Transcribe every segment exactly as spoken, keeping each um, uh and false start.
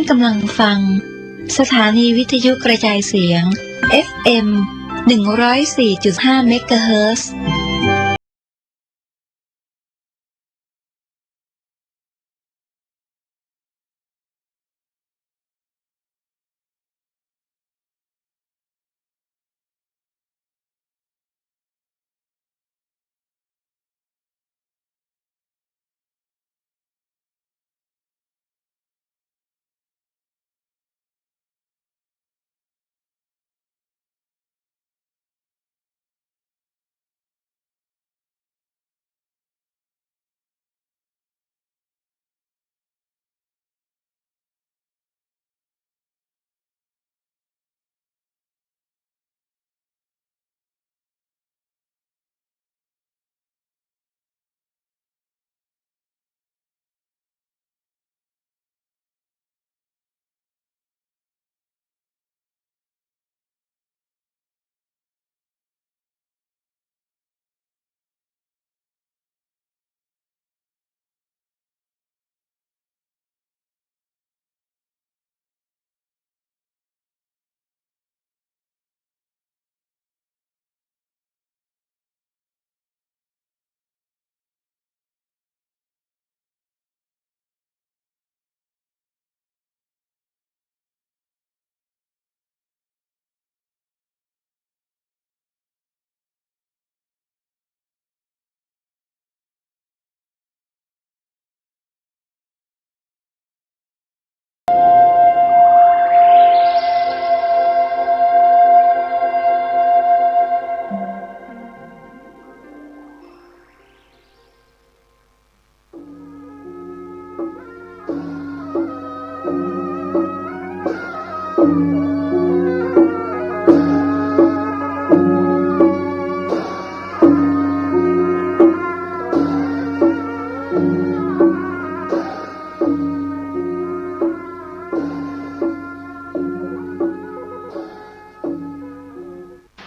กำลังฟัง สถานีวิทยุกระจายเสียง เอฟเอ็ม หนึ่งร้อยสี่จุดห้า เมกะเฮิรตซ์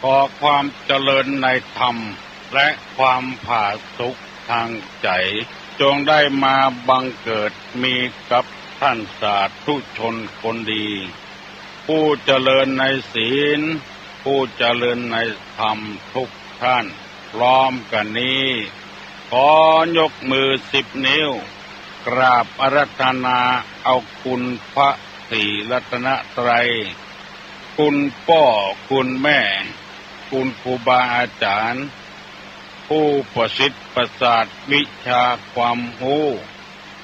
ขอความเจริญในธรรมและความผาสุกทางใจ๋ จงได้มาบังเกิดมีกับท่านสาธุชนคนดี ผู้เจริญในศีล ผู้เจริญในธรรมทุกท่าน พร้อมกั๋นนี้ ขอยกมือสิบนิ้ว กราบอาราธนาเอาคุณพระศรีรัตนตรัย คุณป้อ คุณแม่ คุณครูบาอาจ๋ารย์ ผู้ประสิทธิ์ประสาทวิชาความฮู้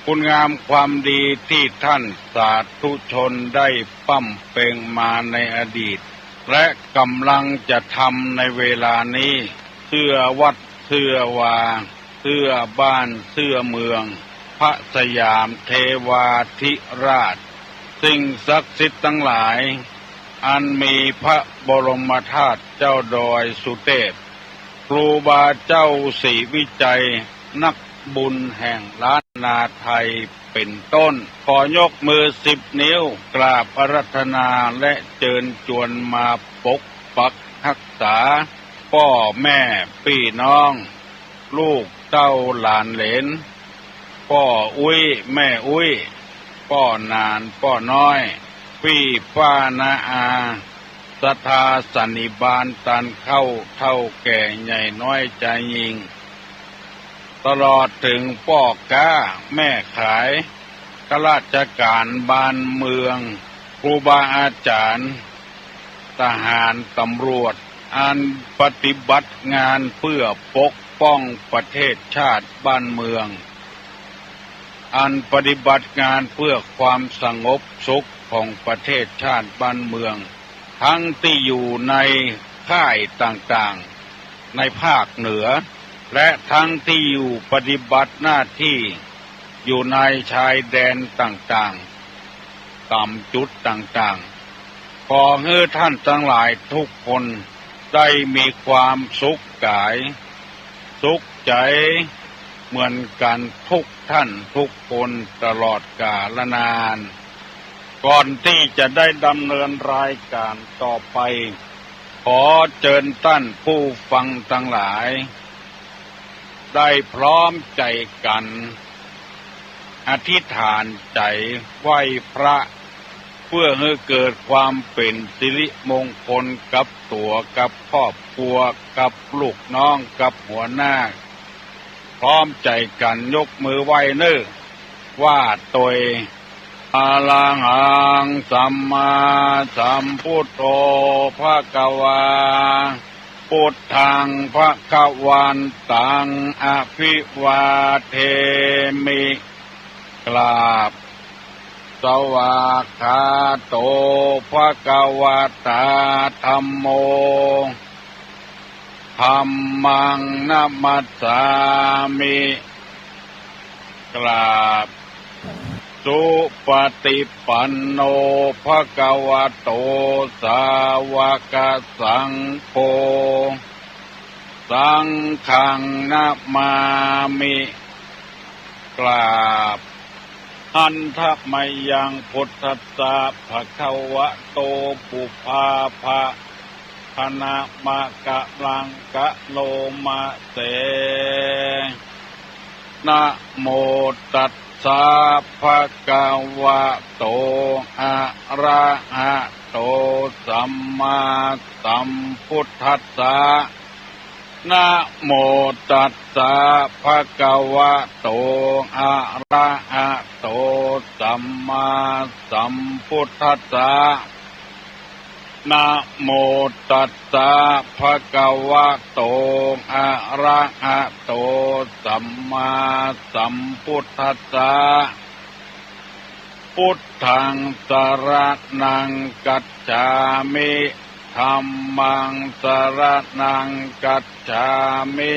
คุณงามความดีตี้ท่านสาธุชนได้ปล้ำเป็งมาในอดีต และก่ำลังจะทำในเวลานี้ เสื้อวัด เสื้อวา เสื้อบ้าน เสื้อเมือง พระสยามเทวาธิราช สิ่งศักดิ์สิทธิ์ตังหลาย อันมีพระบรมธาตุเจ้าดอยสุเทพ ครูบาเจ้าศรีวิชัย นักบุญแห่งล้านนาไทย เป๋นต้น ขอยกมือสิบนิ้ว กราบอาราธนาและเจิญจวนมาปกปักฮักษา ป้อแม่ปี้น้อง ลูกเต้าหลานเหลน ป้ออุ๊ย แม่อุ๊ย ป้อหนาน ป้อน้อย ปี้ป้าน้าอา ศรัทธาสันนิบาตานเข้า เฒ่าแก่ใหญ่น้อยจายญิง ตลอดเถิงป้อก๊า แม่ขาย ข้าราชก๋านบ้านเมือง ครูบาอาจ๋ารย์ ทหารตำรวจ อันปฏิบัติงานเพื่อปกป้องประเทศชาติบ้านเมือง อันปฏิบัติงานเพื่อความสงบสุขของประเทศชาติบ้านเมือง ทั้งตี้อยู่ในค่ายต่างๆ ในภาคเหนือ และทั้งตี้อยู่ปฏิบัติหน้าตี้อยู่ในชายแดนต่างๆ ต๋ามจุดต่างๆ ขอหื้อท่านตังหลายทุกคนได้มีความสุขก๋าย สุขใจ๋เหมือนกั๋นทุกท่านทุกคนตลอดกาลนาน ก่อนตี้จะได้ดำเนินรายก๋านต่อไป ขอเจิญต้านผู้ฟังตังหลาย ได้พร้อมใจ๋กั๋น อธิษฐานใจ๋ไหว้พระ เปื้อหื้อเกิดความเป๋นสิริมงคลกับตั๋ว กับครอบครัว กับลูกน้อง กับหัวหน้า พร้อมใจ๋กั๋นยกมือไหว้เน่อ ว่าตวย อะระหัง สัมมาสัมพุทโธ ภะคะวา พุทธัง ภะคะวันตัง อะภิวาเทมิ กราบ สวากขาโต ภะคะวะตา ธัมโม ธัมมัง นะมัสสามิ กราบ สุปะติปันโน ภะคะวะโต สาวะกะสังโฆ สังฆัง นะมามิ กราบ หันทะ มะยัง พุทธัสสะ ภะคะวะโต ปุพพาภะ คะนะมะกะลัง กะโลมะเส นะโมตัสสะ ภะคะวะโต อะระหะโต สัมมาสัมพุทธัสสะ นะโมตัสสะ ภะคะวะโต อะระหะโต สัมมาสัมพุทธัสสะ นะโมตัสสะ ภะคะวะโต อะระหะโต สัมมาสัมพุทธัสสะ พุทธัง สะระณัง กัจฉามิ ธัมมัง สะระณัง กัจฉามิ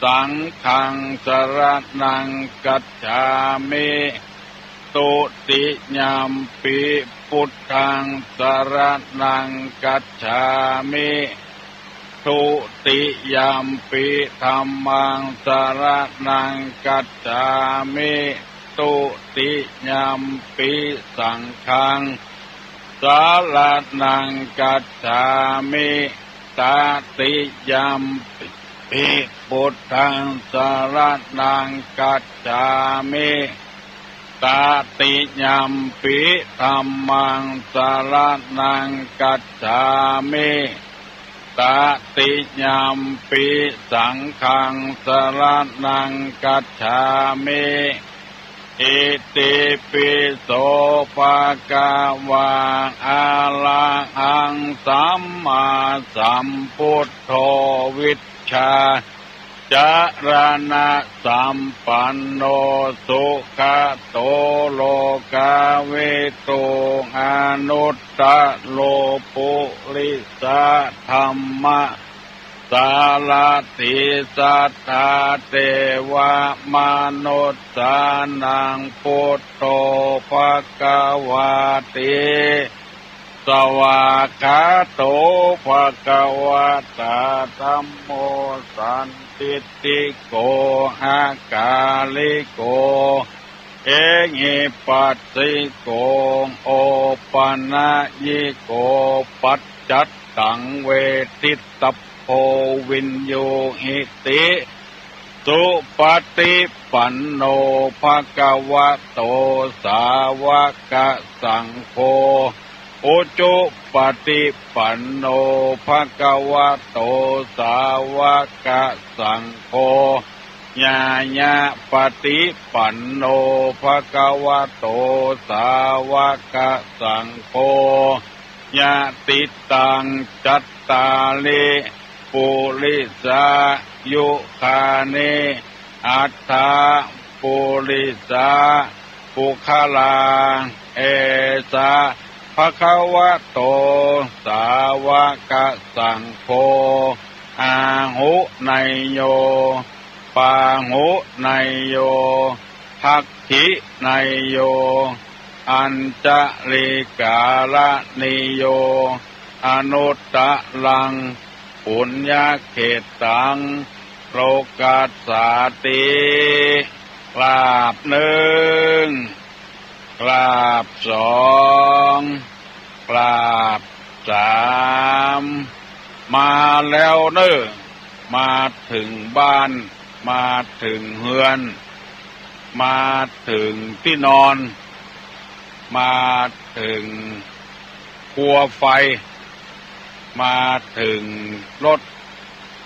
สังฆัง สะระณัง กัจฉามิ ตุติยัมปิ พุทธัง สะระณัง กัจฉามิ ทุติยัมปิ ธัมมัง สะระณัง กัจฉามิ ตุติยัมปิ สังฆัง สะระณัง กัจฉามิ ตติยัมปิ พุทธัง สะระณัง กัจฉามิ ตติยัมปิ ธัมมัง สะระณัง กัจฉามิ ตติยัมปิ สังฆัง สะระณัง กัจฉามิ อิติปิโส ภะคะวา อะระหัง สัมมาสัมพุทโธ วิชชาจะระณะสัมปันโน สุขะโต โลกาวิทู อนุตตะโร ปุริสะธัมมะ สารถี สัทธา เทวะ มนุสสานัง พุทโธ ภะคะวาติ สวากขาโต ภะคะวะตา ธัมโม สันทิฏฐิโก อะกาลิโก เอหิปัสสิโก โอปะนะยิโก ปัจจัตตัง เวทิตตะโพ วิญญูหิติ สุปะติปันโน ภะคะวะโต สาวะกะสังโฆ อุจุปะติปันโน ภะคะวะโต สาวะกะสังโฆ ญาญะปะติปันโน ภะคะวะโต สาวะกะสังโฆ ยะติตัง จัตตาริ ปุริสายุคานิ อัตถะ ปุริสา ปุคคลา เอสะ ภะคะวะโต สาวะกะสังโฆ อาหุเนยโย ปาหุเนยโย ภักขิเนยโย อัญชลีกาละนิโย อนุตตะรัง ปุญญะเขตตัง โลกัสสาติ กราบนึ่ง กราบสอง กราบสาม มาแล้วเน่อ มาเถิงบ้าน มาเถิงเฮือน มาเถิงตี้นอน มา เถิงคัวไฟ มาเถิงรถ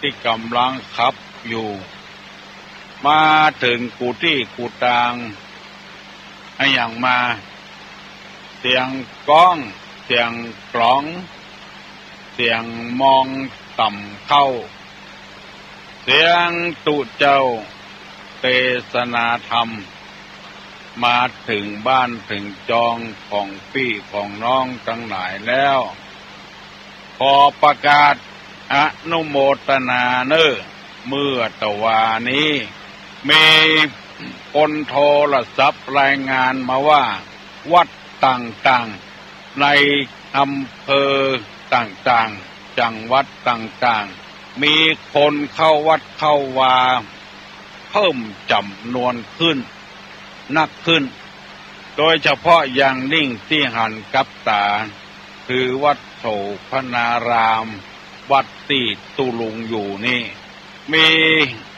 ตี้ก่ำลังขับอยู่ มาเถิงกู้ตี้กู้ตาง อะหยังมา เสียงก๊อง เสียงกลอง เสียงมองต่ำเข้า เสียงตุ๊เจ้าเตสนาธรรม มาเถิงบ้านเถิงจองของปี้ของน้องตังหลายแล้ว ขอประกาศอนุโมตนาเน่อ เมื่อตะวานี้ มีคนโทรศัพท์รายงานมาว่า วัดต่างๆ ในอำเภอต่างๆ จังหวัดต่างๆ มีคนเข้าวัดเข้าวา เพิ่มจ๋ำนวนขึ้น นักขึ้น โดยเฉพาะอย่างยิ่งตี้หันกับต๋า คือวัดโสภณาราม วัดตี้ตุ๊ลุงอยู่นี้ มี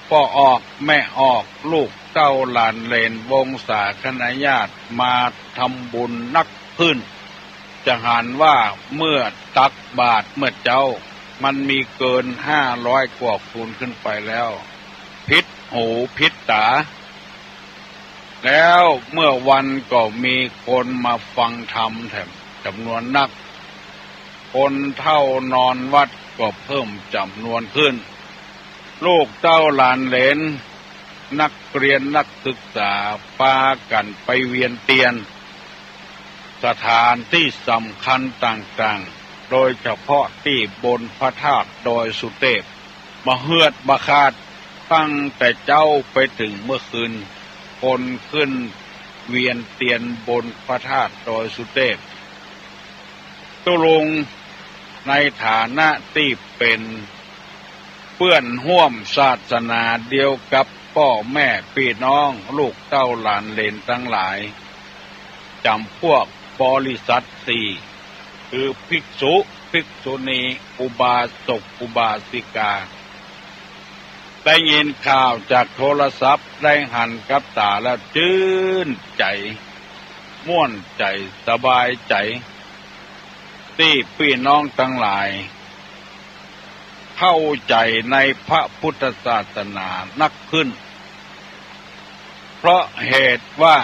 ป้อออกแม่ออก ลูกเต้าหลานเหลนวงศาคณาญาติมาทำบุญนักขึ้น จะหันว่าเมื่อตักบาตรเมื่อเจ๊า มันมีเกินห้าร้อยกว่าคนขึ้นไปแล้ว ผิดหูผิดต๋า แล้วเมื่อวันก็มีคนมาฟังธรรมแถมจ๋ำนวนนัก คนเฒ่านอนวัดก็เพิ่มจ๋ำนวนขึ้น ลูกเต้าหลานเหลน นักเรียนนักศึกษาปากั๋นไปเวียนเตียน สถานตี้สำคัญต่างๆ โดยเฉพาะตี้บนพระธาตุดอยสุเตพ บ่เฮือดบ่ขาด ตั้งแต่เจ๊าไปเถิงเมื่อคืน คนขึ้นเวียนเตียนบนพระธาตุดอยสุเตพ ตุ๊ลุงในฐานะตี้เป๋นเปื้อนฮ่วมศาสนาเดียวกับป้อแม่ปี้น้องลูกเต้าหลานเหลนตังหลาย จ๋ำพวกบริษัทสี่ คือภิกษุ ภิกษุณี อุบาสก อุบาสิกา ได้ยินข่าวจากโทรศัพท์ ได้หันกับต๋าแล้วจื้นใจ๋ ม่วนใจ๋ สบายใจ๋ ตี้ปี้น้องตังหลาย เข้าใจ๋ในพระพุทธศาสนานักขึ้น เพราะเหตุว่า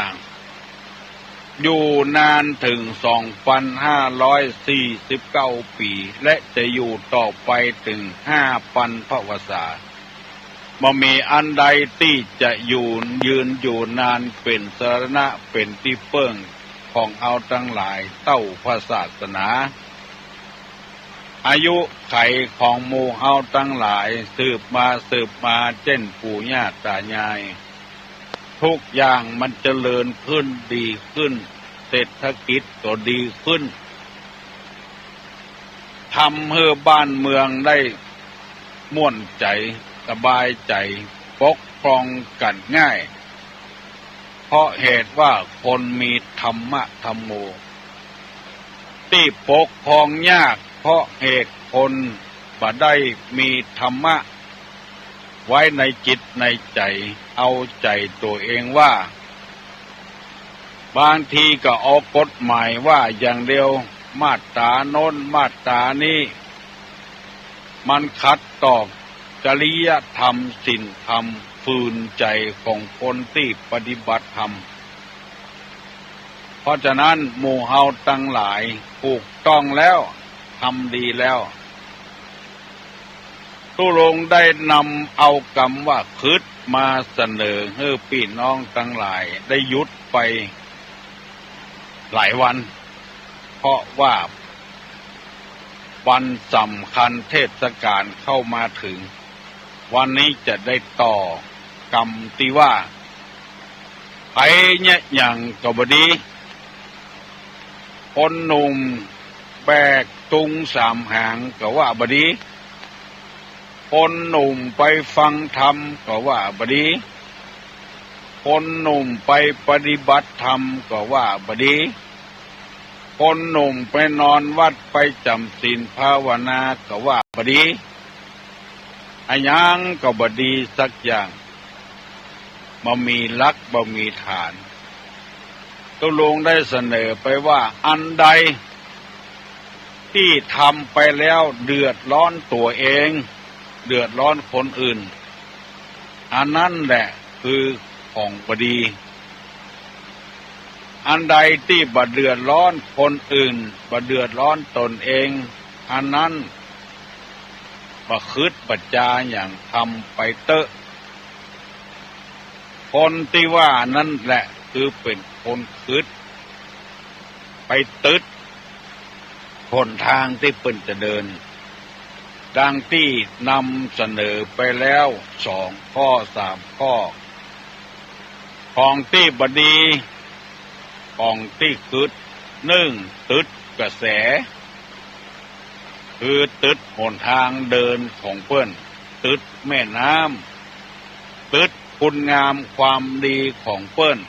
อยู่นานเถิงสองปันห้าร้อยสี่สิบเก้าปี๋ และจะอยู่ต่อไปเถิงห้าปันพรรษา บ่มีอันใดตี้จะอยู่ยืนอยู่นานเป๋นสรณะเป๋นตี้เปิ้งของเฮาตังหลายเต้าพระศาสนา อายุขัยของหมู่เฮาตังหลายสืบมาสืบมาเจ้นปู่ย่าต๋ายาย ทุกอย่างมันเจริญขึ้นดีขึ้น เศรษฐกิจก็ดีขึ้น ทำหื้อบ้านเมืองได้ม่วนใจ๋ สบายใจ๋ ปกครองกั๋นง่าย เพราะเหตุว่าคนมีธรรมะธัมโม ตี้ปกครองยาก เพราะเหตุคนบ่ได้มีธรรมะไว้ในจิตในใจ๋ เอาใจ๋ตั๋วเองว่า บางทีก็เอากฎหมายว่าอย่างเดียว มาตราโน้นมาตรานี้ มันขัดต่อจริยธรรมศีลธรรม ฝืนใจ๋ของคนตี้ปฏิบัติธรรม เพราะฉะนั้นหมู่เฮาตังหลายถูกต้องแล้ว ทำดีแล้ว ตุ๊ลุงได้นำเอากำว่าคริสต์มาเสนอหื้อปี้น้องตังหลายได้หยุดไปหลายวัน เพราะว่าวันสำคัญเทศกาลเข้ามาเถิง วันนี้จะได้ต่อกำตี้ว่า ใผเยียะหยังก็บ่ดี คนหนุ่มแบกตุงสามหางก็ว่าบ่ดี คนหนุ่มไปฟังธรรมก็ว่าบ่ดี คนหนุ่มไปปฏิบัติธรรมก็ว่าบ่ดี คนหนุ่มไปนอนวัดไปจ๋ำศีลภาวนาก็ว่าบ่ดี อะหยังก็บ่ดีสักอย่าง บ่มีหลักบ่มีฐาน ตุ๊ลุงได้เสนอไปว่า อันใดตี้ทำไปแล้วเดือดร้อนตั๋วเอง เดือดร้อนคนอื่น อันนั้นแหละคือของบ่ดี อันใดตี้บ่เดือดร้อนคนอื่น บ่เดือดร้อนตนเอง อันนั้นบ่กึ๊ดบ่จาหยัง ทำไปเต๊อะ คนตี้ว่านั้นแหละคือเป๋นคนกึ๊ด ไปตึ๊ดหนตางตี้เปิ้นจะเดิน ดังตี้นำเสนอไปแล้วสองข้อสามข้อ ของตี้บ่ดี ของตี้กึ๊ด นึ่ง ตึ๊ดกระแส คือตึ๊ดหนตางเดินของเปิ้น ตึ๊ดแม่น้ำ ตึ๊ดคุณงามความดีของเปิ้น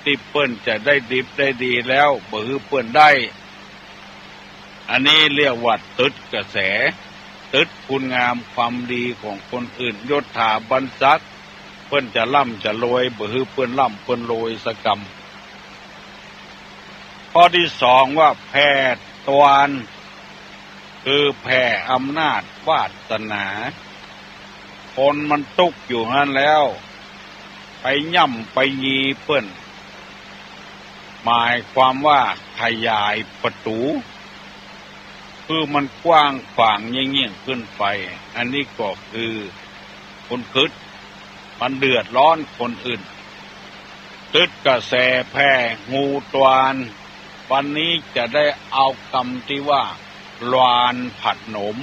ตี้เปิ้นจะได้ดิบได้ดีแล้ว บ่หื้อเปิ้นได้ อันนี้เรียกว่าตึ๊ดกระแส ตึ๊ดคุณงามความดีของคนอื่น ยศถาบรรดาศักดิ์ เปิ้นจะร่ำจะรวย บ่หื้อเปิ้นร่ำเปิ้นรวยสักกำ ข้อตี้สองว่าแผ่ตวาน คือแผ่อำนาจวาสนา คนมันตุ๊กอยู่หั้นแล้ว ไปย่ำไปยีเปิ้น หมายความว่าขยายประตู๋ คือมันกว้างขวางยิ่งๆ ขึ้นไป อันนี้ก็คือคนกึ๊ด มันเดือดร้อนคนอื่น ตึ๊ดกระแสแผ่ฮูตวาน วันนี้จะได้เอากำตี้ว่า ลวานผนม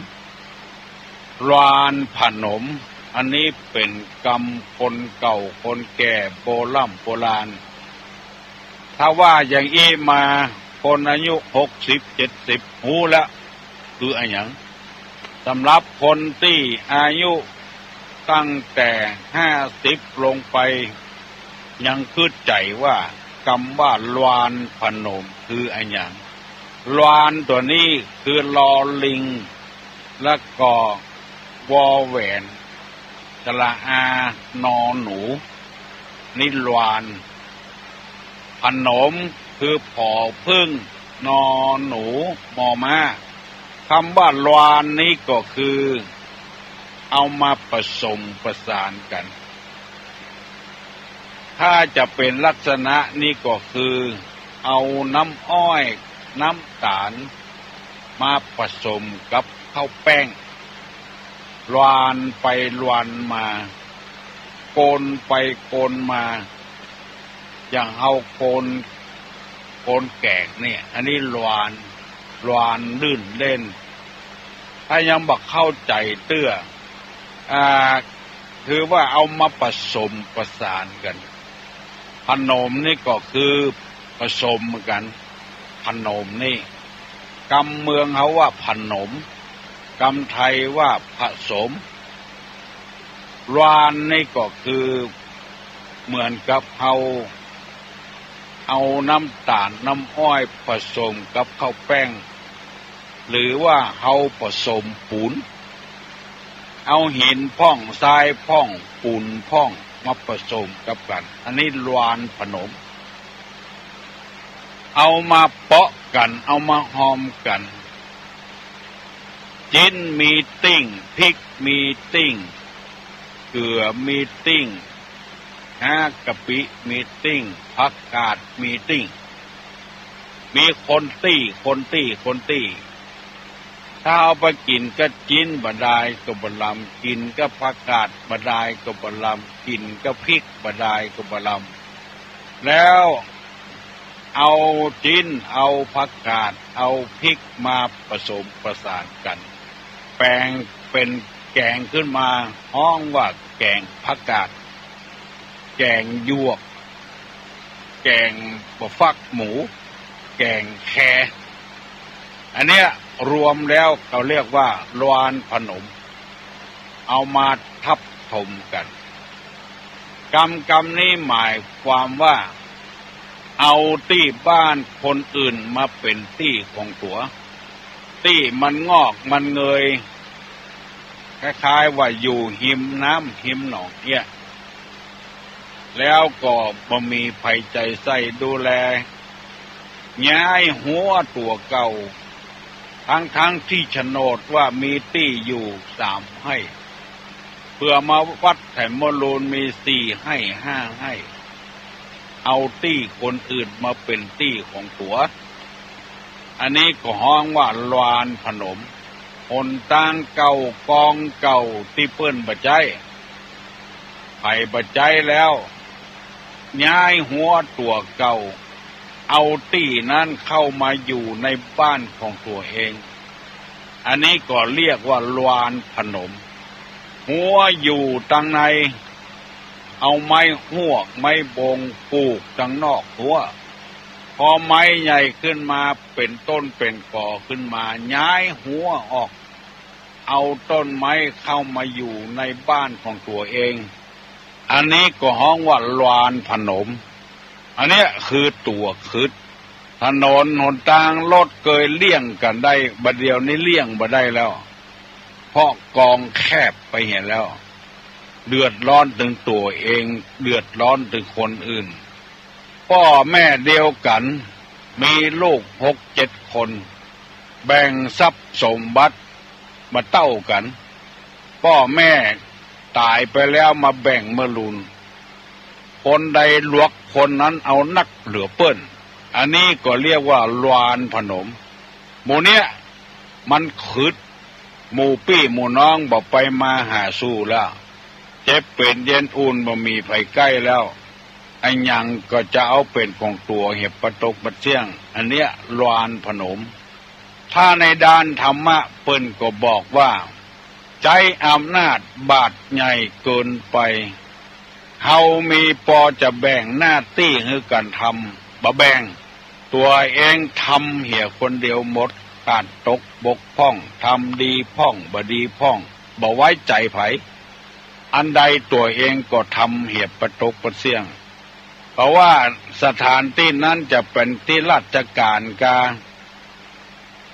ลวานผนม อันนี้เป๋นกำคนเก่าคนแก่โบร่ำโบราณ ถ้าว่าอย่างอี้มา คนอายุหกสิบเจ็ดสิบฮู้แล้ว คืออะหยัง สำหรับคนตี้อายุตั้งแต่ห้าสิบลงไป ยังกึ๊ดใจ๋ว่ากำว่าลวานผนมคืออะหยัง ลวานตั๋วนี้คือ ลอลิง แล้วก็ วอแหวน สระอา นอหนู นี่ลวาน ผนม คือ ผอผึ้ง นอหนู มอม้า กำว่าลวานนี้ก็คือ เอามาผสมประสานกั๋น ถ้าจะเป๋นลักษณะนี้ก็คือ เอาน้ำอ้อย น้ำต๋าล มาผสมกับข้าวแป้ง ลวานไปลวานมา โกนไปโกนมา อย่างเฮาโกน โกนแกงเนี่ย อันนี้ลวาน ลวานลื่นเล่น ถ้ายังบ่เข้าใจ๋เตื้อ อ่า คือว่าเอามาผสมประสานกั๋น ผนมนี่ก็คือผสมเหมือนกั๋น ผนมนี่ กำเมืองเฮาว่าผนม กำไทยว่าผสม ลวานนี่ก็คือเหมือนกับเฮาเอาน้ำต๋าลน้ำอ้อยผสมกับข้าวแป้ง หรือว่าเฮาผสมปู๋น เอาหินพ่อง ทรายพ่อง ปู๋นพ่อง มาผสมกับกั๋น อันนี้ลวานผนม เอามาเปาะกั๋น เอามาฮอมกั๋น จิ๊นมีติ้ง พริกมีติ้ง เกือมีติ้ง ฮากะปิมีติ้ง ผักกาดมีติ้ง มีคนตี้ คนตี้ คนตี้ ถ้าเอาไปกิ๋นกับจิ๊นบ่ดายก็บ่ลำ กิ๋นกับผักกาดบ่ดายก็บ่ลำ กิ๋นกับพริกบ่ดายก็บ่ลำ แล้วเอาจิ๊น เอาผักกาด เอาพริกมาผสมประสานกั๋น แป๋งเป๋นแก๋งขึ้นมา ฮ้องว่าแก๋งผักกาด แก๋งหยวก แก๋งบักฟักหมู แก๋งแค อันเนี้ยรวมแล้วเขาเรียกว่าลวานผนม เอามาทับถมกั๋น กำกำนี้หมายความว่า เอาตี้บ้านคนอื่นมาเป๋นตี้ของตั๋ว ตี้มันงอกมันเงย คล้ายๆ ว่าอยู่ฮิมน้ำฮิมหนองเนี่ย แล้วก็บ่มีใผใจ๋ใส่ดูแล ย้ายหัวตั๋วเก่า ทั้งๆ ตี้โฉนดว่ามีตี้อยู่สามไฮ่ เปื้อมาวัดแถมมะรูนมีสี่ไฮ่ห้าไฮ่ เอาตี้คนอื่นมาเป๋นตี้ของตั๋ว อันนี้ก็ฮ้องว่าลานผนม หนตางเก่ากองเก่าตี้เปิ้นบ่ใจ๊ ใผบ่ใจ๊แล้ว ย้ายหัวตั๋วเก่า เอาตี้นั้นเข้ามาอยู่ในบ้านของตั๋วเอง อันนี้ก็เรียกว่าลานผนม หัวอยู่ตังใน เอาไม้ฮวกไม้บงปลูกตังนอกหัว พอไม้ใหญ่ขึ้นมาเป๋นต้นเป๋นกอขึ้นมา ย้ายหัวออก เอาต้นไม้เข้ามาอยู่ในบ้านของตั๋วเอง อันนี้ก็ฮ้องว่าลานผนม อันเนี้ยคือตั๋วขึด ถนนหนตางรถเกยเลี่ยงกั๋นได้ บ่าเดี่ยวนี้เลี่ยงบ่ได้แล้ว เพราะกองแคบไปเหียแล้ว เดือดร้อนเถิงตั๋วเอง เดือดร้อนเถิงคนอื่น ป้อแม่เดียวกั๋น มีลูกหกเจ็ดคน แบ่งทรัพย์สมบัติบ่เต้ากั๋น ป้อแม่ต๋ายไปแล้วมาแบ่งเมื่อลูน คนใดหลวกคนนั้นเอานักเหลือเปิ้น อันนี้ก็เรียกว่าลานผนม หมู่เนี้ยมันขึด หมู่ปี้หมู่น้องบ่ไปมาหาสู่แล้ว เจ็บเป๋นเย็นอุ่นบ่มีใผใก้แล้ว อะหยังก็จะเอาเป๋นของตั๋วเหียปะตกปะเสี้ยง อันเนี้ยลานผนม ถ้าในด้านธรรมะเปิ้นก็บอกว่า ใจ๊อำนาจบาดใหญ่เกินไป เฮามีปอจะแบ่งหน้าตี้หื้อกั๋นทำ บ่แบ่ง ตั๋วเองทำเหียคนเดียวหมด ขาดตกบกพร่อง ทำดีพ่อง บ่ดีพ่อง บ่ไว้ใจ๋ใผ อันใดตั๋วเองก็ทำเหียปะตกปะเสี้ยง เพราะว่าสถานตี้นั้นจะเป๋นตี้ราชก๋านกา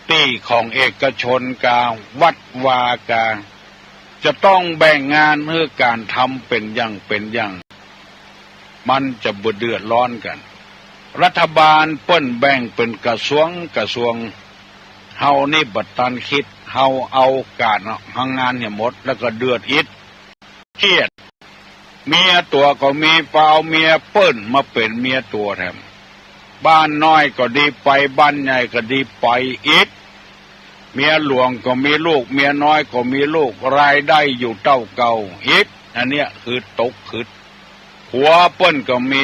ตี้ของเอกชนกา วัดวากา จะต้องแบ่งงานหื้อกั๋นทำเป๋นอย่างเป๋นอย่าง มันจะบ่เดือดร้อนกั๋น รัฐบาลเปิ้นแบ่งเป๋นกระทรวงกระทรวง เฮานี่บ่ตันกึ๊ด เฮาเอาก๋าน เฮางานเหียหมด แล้วก็เดือดอิด เครียด เมียตั๋วก็มี ปอเอาเมียเปิ้นมาเป๋นเมียตั๋วแถม บ้านน้อยก็ดีไป บ้านใหญ่ก็ดีไปอิด เมียหลวงก็มีลูก เมียน้อยก็มีลูก รายได้อยู่เต้าเก่าอิด อันเนี้ยคือตกขึด ผัวเปิ้นก็มี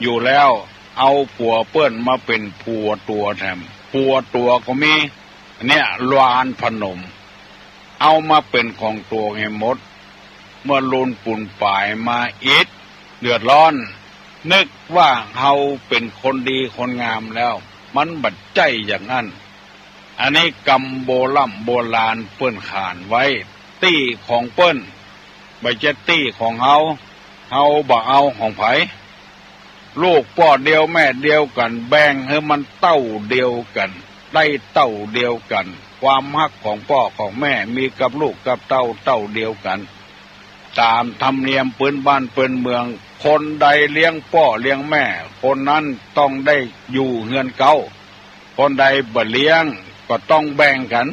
อยู่แล้ว เอาผัวเปิ้นมาเป๋นผัวตั๋วแถม ผัวตั๋วก็มี อันเนี้ยลานผนม เอามาเป๋นของตั๋วหื้อหมด เมื่อลูนปูนป๋ายมาอิด เดือดร้อน นึกว่าเฮาเป๋นคนดีคนงามแล้ว มันบ่ใจ้อย่างนั้น อันนี้กำโบร่ำโบราณเปิ้นขานไว้ ตี้ของเปิ้น บ่ใจ้ตี้ของเฮา เฮาบ่เอาของใผ ลูกป้อเดียวแม่เดียวกั๋น แบ่งหื้อมันเต้าเดียวกั๋น ได้เต้าเดียวกั๋น ความฮักของป้อของแม่มีกับลูกกับเต้าเต้าเดียวกั๋น ต๋ามธรรมเนียมปื้นบ้านปื้นเมือง คนใดเลี้ยงป้อเลี้ยงแม่ คนนั้นต้องได้อยู่เฮือนเก๊า คนใดบ่เลี้ยงก็ต้องแบ่งกั๋น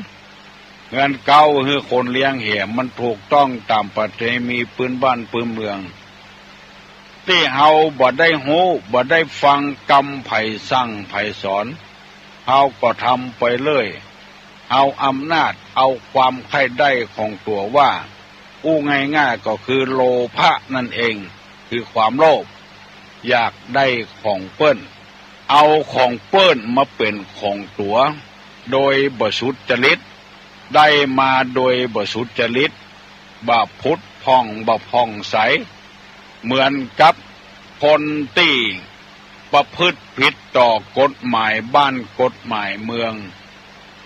เฮือนเก๊าหื้อคนเลี้ยงเหีย มันถูกต้องต๋ามประเพณีปื้นบ้านปื้นเมือง ตี้เฮาบ่ได้ฮู้ บ่ได้ฟังกำใผสั่งใผสอน เฮาก็ทำไปเรื่อย เอาอำนาจ เอาความใค่ได้ของตั๋วว่า อู้ง่ายๆ ก็คือโลภะนั่นเอง คือความโลภ อยากได้ของเปิ้น เอาของเปิ้นมาเป๋นของตั๋ว โดยบ่สุจริต ได้มาโดยบ่สุจริต บ่ผุดผ่อง บ่ผ่องใส เหมือนกับคนตี้ประพฤติผิดต่อกฎหมายบ้านกฎหมายเมือง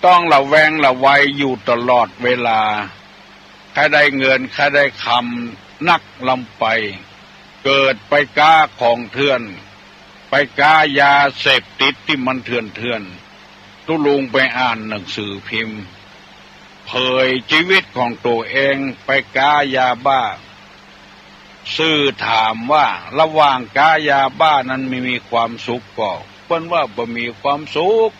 ต้องระแวงระวัยอยู่ตลอดเวลา ใค่ได้เงิน ใค่ได้คำ นักล้ำไป เกิดไปก๊าของเถื่อน ไปก๊ายาเสพติดตี้มันเถื่อนๆ ตุ๊ลุงไปอ่านหนังสือพิมพ์ เผยจีวิตของตั๋วเองไปก๊ายาบ้า ซื่อถามว่าระหว่างก๊ายาบ้านั้นมี มีความสุขก่อ เปิ้นว่าบ่มีความสุข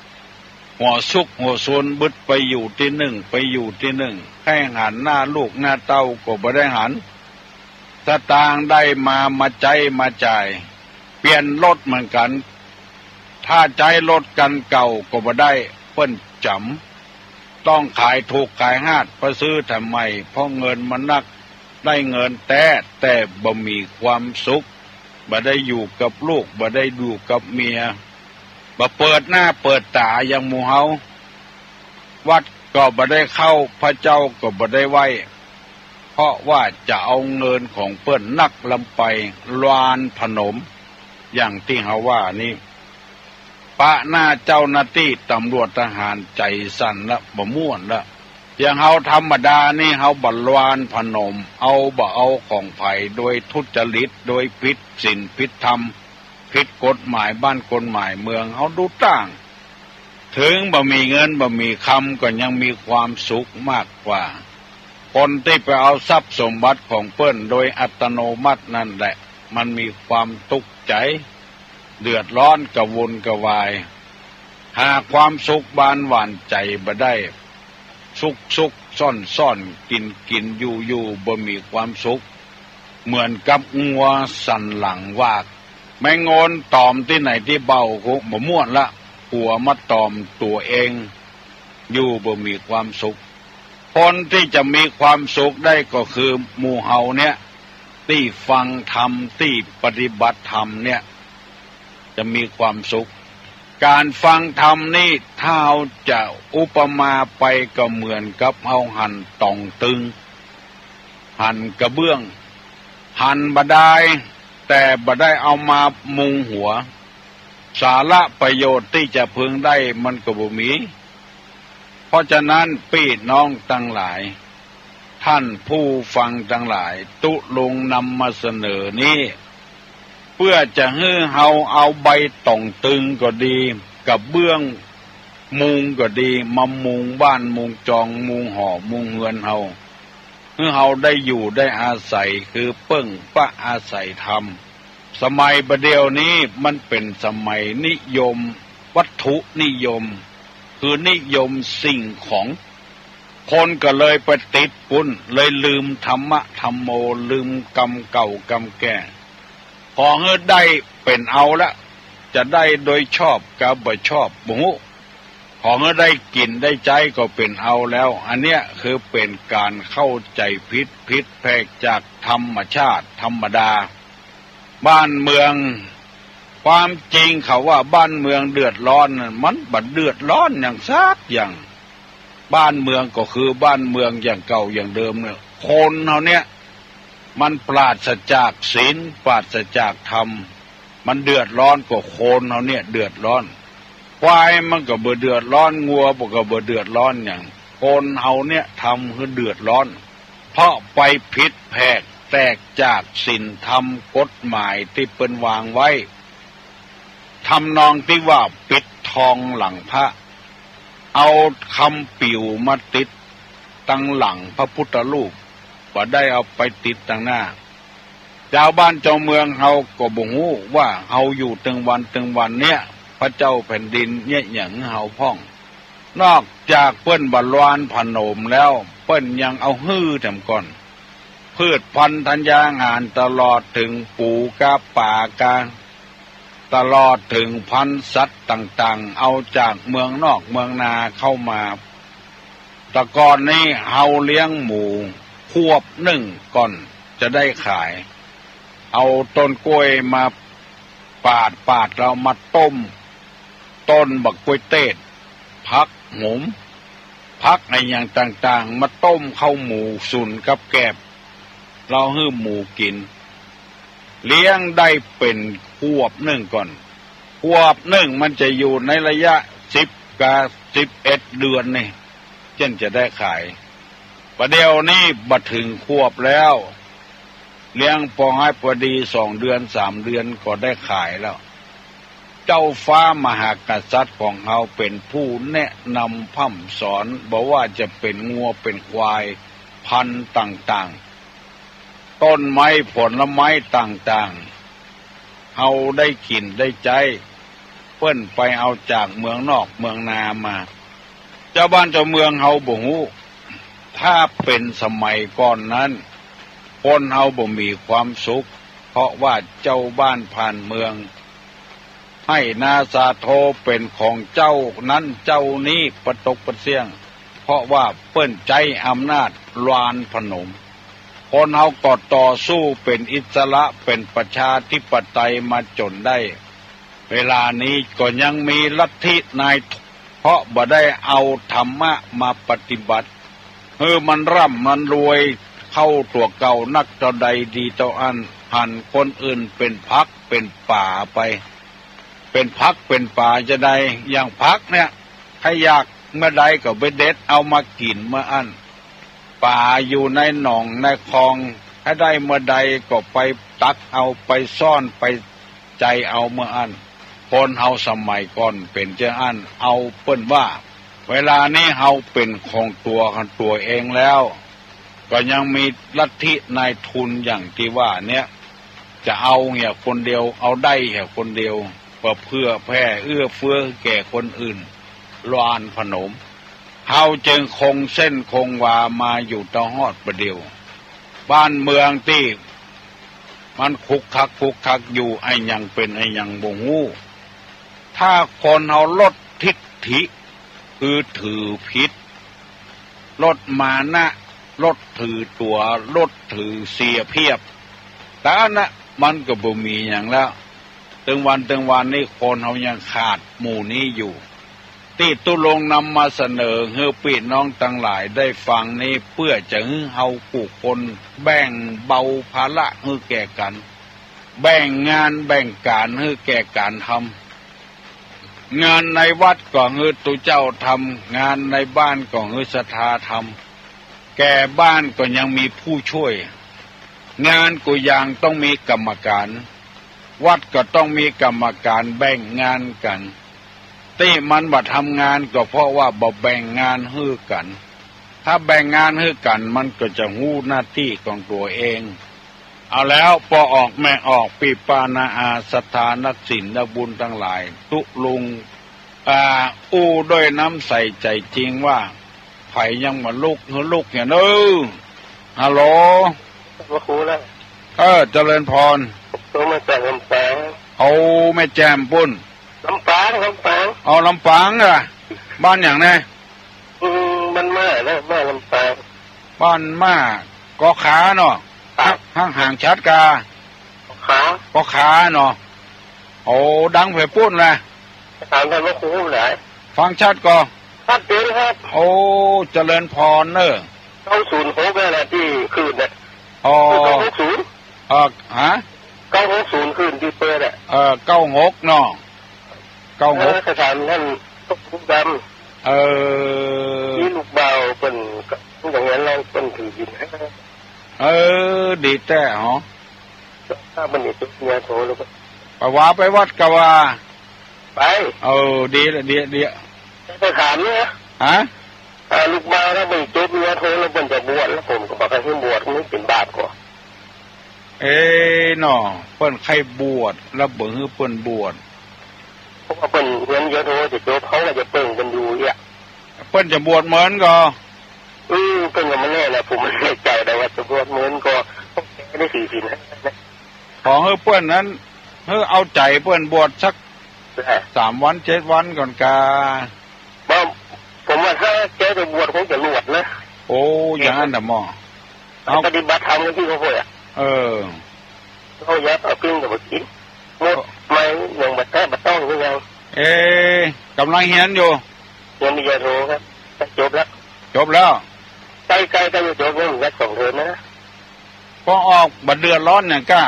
หัวซุกหัวซน บึดไปอยู่ตี้นึ่ง ไปอยู่ตี้นึ่ง ใค่หันหน้าลูกหน้าเต้าก็บ่ได้หัน สตางค์ได้มา มาใจ๊มาจ่าย เปลี่ยนรถเหมือนกั๋น ถ้าใจ๊รถคันเก่าก็บ่ได้ เปิ้นจ๋ำ ต้องขายถูกขายฮาด ไปซื้อแถมใหม่ เพราะเงินมันนัก ได้เงินแต๊ แต่บ่มีความสุข บ่ได้อยู่กับลูก บ่ได้อยู่กับเมีย บ่เปิดหน้าเปิดต๋าอย่างหมู่เฮา วัดก็บ่ได้เข้า พระเจ้าก็บ่ได้ไหว้ เพราะว่าจะเอาเงินของเปิ้นนักลำไป ลานผนม อย่างตี้เฮาว่านี้ ปะหน้าเจ้าหน้าตี้ตำรวจทหารใจ๋สั่นละ บ่ม่วนละ อย่างเฮาธรรมดานี่ เฮาบ่ลานผนม เอาบ่เอาของใผ โดยทุจริต โดยผิดศีลผิดธรรม ผิดกฎหมายบ้านกฎหมายเมือง เฮาดูต่าง เถิงบ่มีเงินบ่มีคำก็ยังมีความสุขมากกว่า คนตี้ไปเอาทรัพย์สมบัติของเปิ้นโดยอัตโนมัตินั่นแหละ มันมีความตุ๊กข์ใจ๋ เดือดร้อนกระวนกระวาย หาความสุขบานหวานใจ๋บ่ได้ ซุกซุกซ่อนซ่อน กิ๋นกิ๋นอยู่อยู่ บ่มีความสุข เหมือนกับงัวสันหลังวาก แมงโอนตอมตี้ไหนตี้เบ้าก็บ่ม่วนละ หัวมาตอมตั๋วเอง อยู่บ่มีความสุข คนตี้จะมีความสุขได้ก็คือหมู่เฮาเนี่ย ตี้ฟังธรรม ตี้ปฏิบัติธรรมเนี่ย จะมีความสุข ก๋านฟังธรรมนี่ ถ้าเฮาจะอุปมาไปก็เหมือนกับเฮาหั่นต่องตึง หั่นกระเบื้อง หั่นบ่ดาย แต่บ่ได้เอามามุงหัว สาระประโยชน์ตี้จะพึงได้มันก็บ่มี เพราะฉะนั้นปี้น้องตังหลาย ท่านผู้ฟังตังหลาย ตุ๊ลุงนำมาเสนอนี้ เปื้อจะหื้อเฮาเอาใบต่องตึงก็ดี กระเบื้องมุงก็ดี มามุงบ้านมุงจอง มุงหอมุงเฮือนเฮา หื้อเฮาได้อยู่ได้อาศัย คือเปิ้งปะอาศัยธรรม สมัยบ่าเดี่ยวนี้มันเป๋นสมัยนิยมวัตถุนิยม คือนิยมสิ่งของ คนก็เลยไปติดปุ้น เลยลืมธรรมะธัมโม ลืมกรรมเก่ากรรมแก่ ขอหื้อได้เป๋นเอาละ จะได้โดยชอบกาบ่ชอบบ่ฮู้ ขอหื้อได้กิ๋นได้ใจ๊ก็เป๋นเอาแล้ว อันเนี้ยคือเป๋นก๋านเข้าใจ๋ผิด ผิดแผกจากธรรมชาติธรรมดา บ้านเมือง ความจริงเขาว่าบ้านเมืองเดือดร้อนนั่น มันบ่เดือดร้อนหยังสักอย่าง บ้านเมืองก็คือบ้านเมืองอย่างเก่าอย่างเดิมเนี่ย คนเฮาเนี่ย มันปราศจากศีล ปราศจากธรรม มันเดือดร้อนก็คนเฮาเนี่ยเดือดร้อน ควายมันก็บ่เดือดร้อน งัวมันก็บ่เดือดร้อนหยัง คนเฮาเนี่ยทำหื้อเดือดร้อน เพราะไปผิดแผกแตกจากศีลธรรมกฎหมายตี้เปิ้นวางไว้ ทำนองตี้ว่าปิดทองหลังพระ เอาคำปิ๋วมาติดตังหลังพระพุทธรูป บ่ได้เอาไปติดตังหน้า จาวบ้านจาวเมืองเฮาก็บ่ฮู้ว่าเฮาอยู่ตึงวันตึงวันเนี่ย พระเจ้าแผ่นดินเยียะหยังหื้อเฮาพ่อง นอกจากเปิ้นบ่ลานผนมแล้ว เปิ้นยังเอาหื้อแถมก่อน พืชพันธุ์ธัญญาหาร ตลอดเถิงปูกาป๋ากา ตลอดเถิงพันธุ์สัตว์ต่างๆ เอาจากเมืองนอกเมืองนาเข้ามา แต่ก่อนนี้เฮาเลี้ยงหมู ขวบนึ่งก่อนจะได้ขาย เอาต้นกล้วยมาปาดๆ แล้วมาต้ม ต้นบักกล้วยเตด ผักโหม ผักอะหยังต่างๆ มาต้มเข้าหมูสุนกับแกบ แล้วหื้อหมูกิ๋น เลี้ยงได้เป๋นขวบนึ่งก่อน ขวบนึ่งมันจะอยู่ในระยะสิบกับสิบเอ็ดเดือนนี่ จึงจะได้ขาย บ่าเดี่ยวนี้บ่เถิงขวบแล้ว เลี้ยงปอให้ปอดีสองเดือนสามเดือนก็ได้ขายแล้ว เจ้าฟ้ามหากษัตริย์ของเฮาเป๋นผู้แนะนำพร่ำสอน บ่ว่าจะเป๋นงัวเป๋นควายพันธุ์ต่างๆ ต้นไม้ผลไม้ต่างๆ เฮาได้กิ๋นได้ใจ๊ ปิ้นไปเอาจากเมืองนอกเมืองนามา เจ้าบ้านเจ้าเมืองเฮาบ่ฮู้ ถ้าเป๋นสมัยก่อนนั้น คนเฮาบ่มีความสุข เพราะว่าเจ้าบ้านผ่านเมือง ไฮ่นาสาโทเป๋นของเจ้านั้นเจ้านี้ปะตกปะเสี้ยง เพราะว่าเปิ้นใจ๊อำนาจลานพนม คนเฮาก็ต่อสู้เป๋นอิสระ เป๋นประชาธิปไตยมาจ๋นได้ เวลานี้ก็ยังมีลัทธินายทุน เพราะบ่ได้เอาธรรมะมาปฏิบัติ หื้อมันร่ำมันรวยเข้าตั๋วเก่านักเต้าใดดีเต้าอั้น หันคนอื่นเป๋นผักเป๋นป๋าไป เป๋นผักเป๋นป๋าจาใด อย่างผักเนี่ย ใผอยากเมื่อใดก็ไปเด็ดเอามากิ๋นเมื่ออั้น ป๋าอยู่ในหนองในคลอง ใผได้เมื่อใดก็ไปตักเอาไปซ่อนไปใจเอาเมื่ออั้น คนเฮาสมัยก่อนเป๋นเจ้าอั้น เอาเปิ้นว่า เวลานี้เฮาเป๋นของตั๋วของตั๋วเองแล้ว ก็ยังมีลัทธินายทุนอย่างตี้ว่าเนี่ย จะเอาเหียคนเดียว เอาได้เหียคนเดียว บ่เผื่อแผ่เอื้อเฟื้อแก่คนอื่น ลานพนม เฮาจึงคงเส้นคงวามาอยู่เต้าฮอดบ่าเดี่ยว บ้านเมืองตี้มันขลุกขลักขลุกขลักอยู่ อะหยังเป๋นอะหยังบ่ฮู้ ถ้าคนเฮาลดทิฐิ คือถือผิด ลดมานะ ลดถือตั๋ว ลดถือเสียเปรียบ แต่อันน่ะมันก็บ่มีหยังแล้ว เถิงวันเถิงวันนี้คนเฮายังขาดหมู่นี้อยู่ ตี้ตุ๊รงนำมาเสนอหื้อปี้น้องตังหลายได้ฟังนี้ เปื้อจะหื้อเฮากู้คนแบ่งเบาภาระหื้อแก่กั๋น แบ่งงานแบ่งก๋านหื้อแก่กั๋นทำ งานในวัดก็หื้อตุ๊เจ้าทำ งานในบ้านก็หื้อศรัทธาทำ แก่บ้านก็ยังมีผู้ช่วย งานกู้อย่างต้องมีกรรมการ วัดก็ต้องมีกรรมการแบ่งงานกั๋น ตี้มันบ่ทำงานก็เพราะว่าบ่แบ่งงานหื้อกั๋น ถ้าแบ่งงานหื้อกั๋นมันก็จะฮู้หน้าตี้ของตั๋วเอง เอาแล้ว ป้อออกแม่ออก ปี้ป้าน้าอา ศรัทธานักศีลนักบุญตังหลาย ตุ๊รง อ่า อู้ด้วยน้ำใสใจ๋จริงว่า ใผยังบ่ลุกหื้อลุกเหียเน่อ ฮัลโหล พระครูแล้ว เออ เจริญพร โทรมาจากลำปาง เอาแม่แจ่มปู๊น ลำปาง ลำปาง เอาลำปางอะ บ้านหยังแน่ อืม บ้านม่านะ ม่าลำปาง บ้านม่า กอขาเนาะ ครับ ห่าง ห่าง ห่างชัดกา กอขา กอขาเนาะ โอ้ ดังแผดปู๊นแหละ ถามท่านพระครูหลาย ฟังชัดก่อ ชัดเจนครับ โอ้ เจริญพรเน่อ เก้าศูนย์หกนั่นแหละตี้ขึ้นน่ะ อ๋อ เก้าหกศูนย์ เอ่อ ฮะ เก้าหกศูนย์ขึ้นตี้เปิ้นน่ะ เอ่อ เก้าหกเนาะ เก้าหก เออ สถานท่านพระครูดำ เออ ตี้ลูกบ่าวเปิ้นก็อย่างนั้น เปิ้นถือศีลห้า เออ ดีแต๊เหรอ ถ้ามันนี่ตุ๊กเมียโทรแล้วก็ ไปว่าไปวัดกะว่า ไป เออ ดีละ ดีละ ดีละ จะถามเนี่ย ฮะ อ่า ลูกบ่าวถ้ามันตุ๊กเมียโทรแล้วมันจะบวช แล้วผมก็บอกให้บวช มันเป็นบาปก่อ เอ๊ะ เนาะ เปิ้นใค่บวช แล้วบ่หื้อเปิ้นบวช เพราะว่าเปิ้นเฮียนเยอะโทจะจบ เขาก็จะเปิ่งเปิ้นอยู่เนี่ย เปิ้นจะบวชเหมือนก่อ อืม เปิ้นก็บ่แน่นะ ผมบ่แน่ใจ๋ แต่ว่าจะบวชเหมือนก่อ ต้องแก้ได้สี่ศีลห้านะ ขอหื้อเปิ้นนั้น หื้อเอาใจ๋เปิ้นบวชสัก แหละ สามวันเจ็ดวันก่อนกา บ่ ผมว่าถ้าแกจะบวชคงจะรวดนะ โอ้ อย่างนั้นน่ะหมอ เอา ปฏิบัติธรรมกันตี้เขาพูดอะ เออ เขายัดเอาปิ้งกับกิ๋น หมด ก็ ไม่ยังบ่แตะบ่ต้องคือยัง เอ๊ะ ก่ำลังเฮียนอยู่ เฮียนปริญญาโทครับ จะจบแล้ว จบแล้ว ใกล้ๆ ใกล้จะจบแล้ว อีกสักสองเทอมนะ ป้อออกบ่เดือดร้อนหยังก้า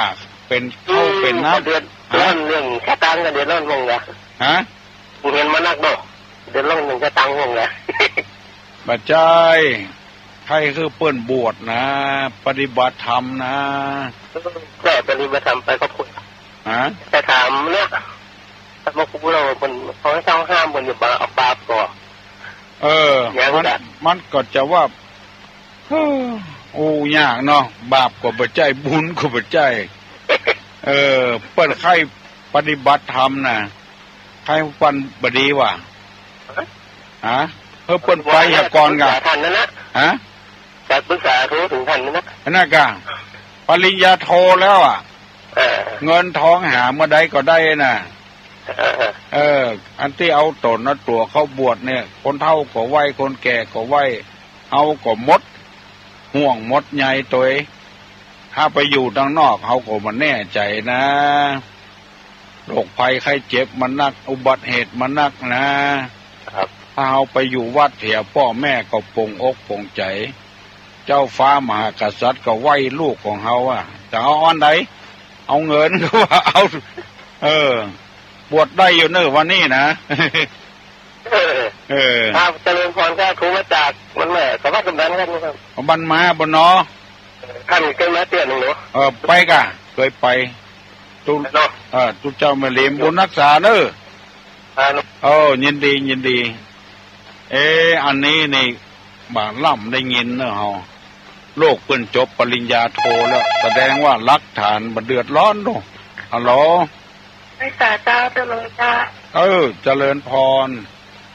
เป๋นข้าวเป๋นน้ำ อืม บ่เดือดร้อน ฮะ เรื่องสตางค์ก็เดือดร้อนบ้างนะ ฮะ เฮียนมานักเนาะ เดือดร้อนเรื่องสตางค์บ้างนะ บ่ใจ้ ใค่หื้อเปิ้นบวชนะ ปฏิบัติธรรมนะ ก็ปฏิบัติธรรมไปก็พูด ฮะ แต่ถามเนี่ย แต่มาครูเราเปิ้น เขาให้เจ้าห้ามเปิ้นอย่าบาป บาปก่อ เออ อย่าง มัน นั้น มันก็จะว่า เฮ้อ โอ้ ยากเนาะ บาปก็บ่ใจ้ บุญก็บ่ใจ้ เออ เปิ้นใค่ปฏิบัติธรรมนะ ใค่เปิ้นบ่ดีวะ ฮะ เออ เปิ้นไปเหียก่อนก่ะ ปรึกษาท่านนั่นนะ ฮะ ไปปรึกษาทูตถึงท่านนั่นนะ อันนั้นก่ะ ปริญญาโทแล้วอะ เออ เงินทองหาเมื่อใดก็ได้น่ะ เออ เออ อันตี้เอาต๋นเอาตั๋วเข้าบวชเนี่ย คนเฒ่าก็ไหว้ คนแก่ก็ไหว้ เฮาก็หมดห่วงหมดใยตวย ถ้าไปอยู่ตังนอก เฮาก็บ่แน่ใจ๋นะ โรคภัยไข้เจ็บมันนัก อุบัติเหตุมันนักนะ ครับ ถ้าเฮาไปอยู่วัดเหีย ป้อแม่ก็โป่งอกโป่งใจ๋ เจ้าฟ้ามหากษัตริย์ก็ไหว้ลูกของเฮาอะ จะเอาอันใด เอาเงิน ก็ว่าเอา เออ บวชได้อยู่เน่อวันนี้นะ เออ เออ ครับ เจริญพรครับ โทรมาจากมันแหละ สวัสดิ์กำนันครับ บ้านม้าบ่เนาะ ท่านเกยมาเตื้อหนึ่งเนาะ เออ ไปก่ะ เกยไป ตุ๊ เนาะ เออ ตุ๊เจ้าแม่เหลียมบุญฮักษาเน่อ อ่า เออ ยินดี ยินดี เอ๊ะ อันนี้นี่ บ่าล่ำได้ยินเน่อเฮา ลูกเปิ้นจบปริญญาโทแล้ว แสดงว่าหลักฐานบ่เดือดร้อนเนาะ ฮัลโหล ไหว้สาเจ้า ตุ๊ลุงเจ้า เออ เจริญพร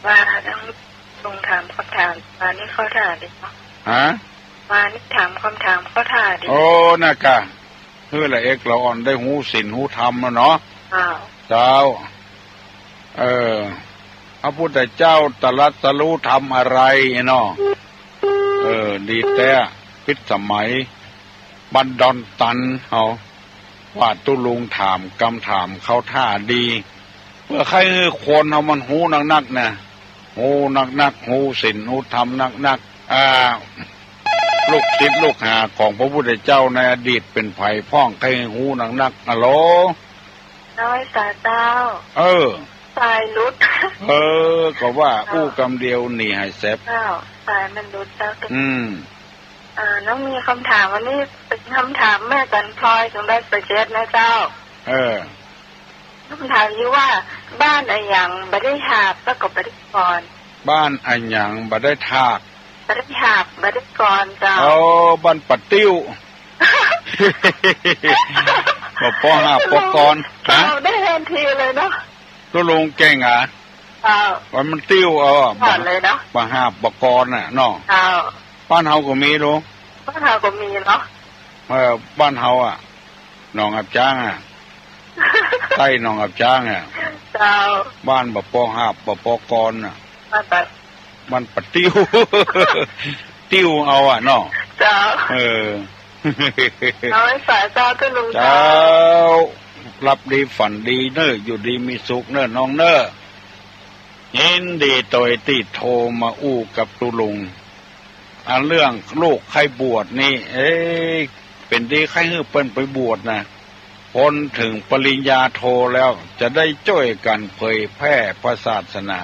ว่าต้องลุงถามคำถาม วันนี้เข้าท่าดีเนาะ ฮะ วันนี้ถามคำถามเข้าท่าดี โอ้ น่ะก่ะ หื้อละเอกละอ่อนได้ฮู้ศีลฮู้ธรรมแล้วเนาะ อ้าว เจ้า เออ พระพุทธเจ้าตรัสรู้ธรรมอะไรเนาะ เออ ดีแต๊ พิสมัย บ้านดอนตันเฮา ว่าตุ๊ลุงถามกำถามเข้าท่าดี เปื้อใค่หื้อคนเฮามันฮู้นักๆ นะ ฮู้นักๆ ฮู้ศีลฮู้ธรรมนักๆ อ่า ลูกศิษย์ลูกหาของพระพุทธเจ้าในอดีตเป๋นใผพ่อง ใค่หื้อฮู้นักๆ ฮัลโหล ไหว้สาเจ้า เออ สายหลุด เออ ก็ว่าอู้กำเดียวหนีหายแสบ เจ้า สายมันหลุดเจ้า อืม อ่า น้องมีคำถาม วันนี้เป๋นคำถามแม่จันพลอย สองร้อยแปดสิบเจ็ด นะเจ้า เออ คำถามอยู่ว่า บ้านอะหยังบ่ได้หาบแล้วก็บ่ได้กอน บ้านอะหยังบ่ได้ถาก บ่ได้หาบ บ่ได้กอนเจ้า เออ บ้านปะติ้ว บ่ปอหาบปอกอน เจ้า ฮะ ได้ทันทีเลยเนาะ ตุ๊ลุงเก่งอะ เจ้า ว่ามันติ้ว เออ ผ่านเลยเนาะ บ่หาบบ่กอนน่ะเนาะ เจ้า บ้านเฮาก็มีลูก บ้านเฮาก็มีเนาะ เออ บ้านเฮาอะ หนองอับจ๊างอะ ใต้หนองอับจ๊างอะ เจ้า บ้านบ่ปอหาบบ่ปอกอนน่ะ บ้านปะ บ้านปะติ้ว ติ้วเอาอะเนาะ เจ้า เออ เอาไหว้สาเจ้า ตุ๊ลุงเจ้า เจ้า หลับดีฝันดีเน่อ อยู่ดีมีสุขเน่อน้องเน่อ ยินดีตวยตี้โทรมาอู้กับตุ๊ลุง อันเรื่องลูกใค่บวชนี่ เอ๊ะ เป๋นดีใค่หื้อเปิ้นไปบวชนะ ปนเถิงปริญญาโทแล้ว จะได้จ้วยกั๋นเผยแพร่พระศาสนา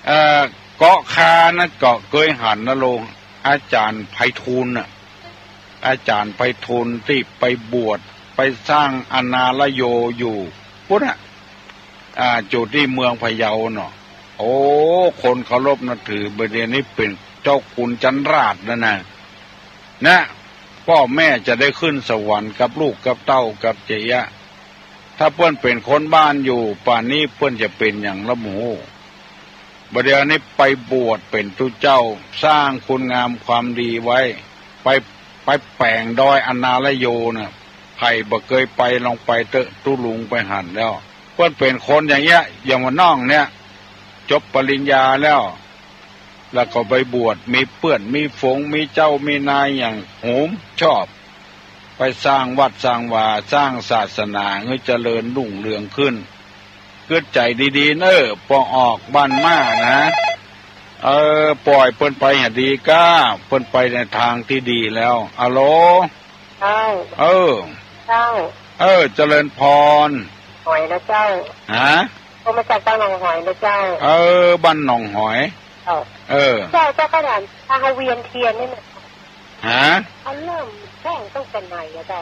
เอ่อ เกาะคานะ ก็เกยหันนะลูก อาจ๋ารย์ไพฑูรย์น่ะ อาจ๋ารย์ไพฑูรย์ตี้ไปบวช ไปสร้างอนาลโยอยู่ ปู๊นน่ะ อ่า อยู่ตี้เมืองพะเยาเนาะ โอ้ คนเคารพนับถือ บ่าเดี่ยวนี้เป๋นเจ้าขุนจันราชแล้วนะ นะ ป้อแม่จะได้ขึ้นสวรรค์กับลูกกับเต้ากับเจ๊ยะ ถ้าเปิ้นเป๋นคนบ้านอยู่ ป่านนี้เปิ้นจะเป๋นหยังละบ่ฮู้ บ่าเดี่ยวนี้ไปบวชเป๋นตุ๊เจ้า สร้างคุณงามความดีไว้ ไป ไปแป๋งดอยอนาลโยน่ะ ใผบ่เกยไปลองไปเต๊อะ ตุ๊ลุงไปหันแล้ว เปิ้นเป๋นคนอย่างเงี้ย อย่างว่าน้องเนี่ย จบปริญญาแล้ว แล้วก็ไปบวช มีเปื้อน มีฝูง มีเจ้า มีนายอย่างโหมชอบ ไปสร้างวัดสร้างวา สร้างศาสนาหื้อเจริญรุ่งเรืองขึ้น กึ๊ดใจ๋ดีๆ เน่อ ปอออกบ้านมานะ เออ ป่อยเปิ้นไปหาดีก้า เปิ้นไปในตางตี้ดีแล้ว อะโหล เจ้า เออ เจ้า เออ เจริญพร หอยนะเจ้า ฮะ โทรมาจากบ้านหนองหอยนะเจ้า เออ บ้านหนองหอย เจ้า เออ เจ้า เจ้าข้าถาม ถ้าเฮาเวียนเตียนนี่นะ ฮะ เฮาเริ่มแจ้งตั้งแต่ไหนอะเจ้า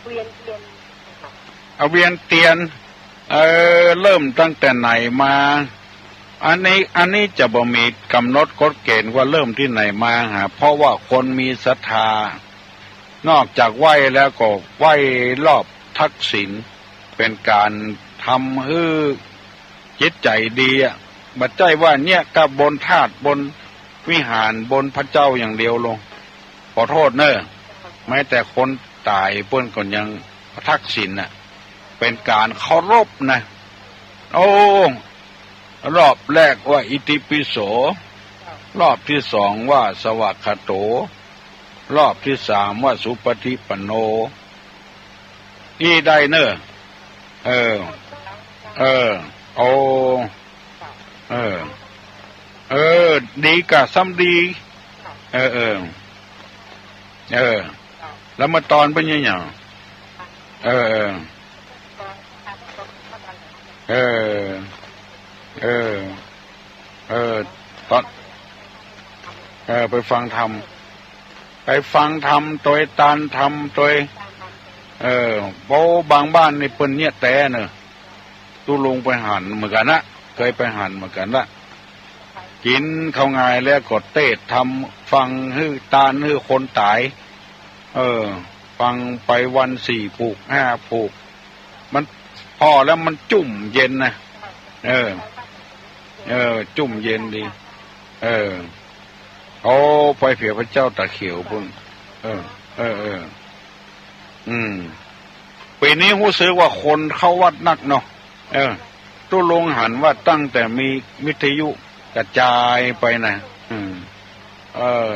เวียนเตียน เอาเวียนเตียน เออ เริ่มตั้งแต่ไหนมา อันนี้ อันนี้จะบ่มีก๋ำหนดกฎเกณฑ์ว่าเริ่มตี้ไหนมาฮะ เพราะว่าคนมีศรัทธา นอกจากไหว้แล้วก็ไหว้รอบทักษิณ เป๋นก๋านทำหื้อ จิตใจ๋ดีอะ บ่ใจ้ว่าเนี่ยก้าบนธาตุบนวิหารบนพระเจ้าอย่างเดียวลง ขอโต้ษเน่อ แม้แต่คนต๋ายเปิ้นก็ยัง พระทักษิณน่ะ เป๋นก๋านเคารพนะ โอ้ รอบแรกว่าอิติปิโส รอบตี้สองว่าสวากขาโต รอบตี้สามว่าสุปฏิปันโน อี้ได้เน่อ เออ เออ โอ้ เออ เออ ดีก่าซ้ำดี เออ เออ เออ แล้วเมื่อตอนเปิ้นยังหยัง เออ เออ เออ เออ ตอน เออ ไปฟังธรรม ไปฟังธรรมตวย ตานธรรมตวย เออ โอ้ บางบ้านนี่เปิ้นเยียะแต๊เน่อ ตุ๊ลุงไปหันเหมือนกั๋นนะ เกยไปหันเหมือนกั๋นละ กิ๋นข้าวงายแล้วก็เตศน์ธรรม ฟังหื้อตานหื้อคนต๋าย เออ ฟังไปวันสี่ผูกห้าผูก มัน ผ่อแล้วมันจุ่มเย็นนะ เออ เออ จุ่มเย็นดี เออ โอ้ ไปเผียพระเจ้าต๋าเขียวปุ้น เออ เออ เออ อืม ปี๋นี้ฮู้สึกว่าคนเข้าวัดนักเนาะ เออ ตุ๊ลุงหันว่าตั้งแต่มีวิทยุกระจายไปนะ อืม เออ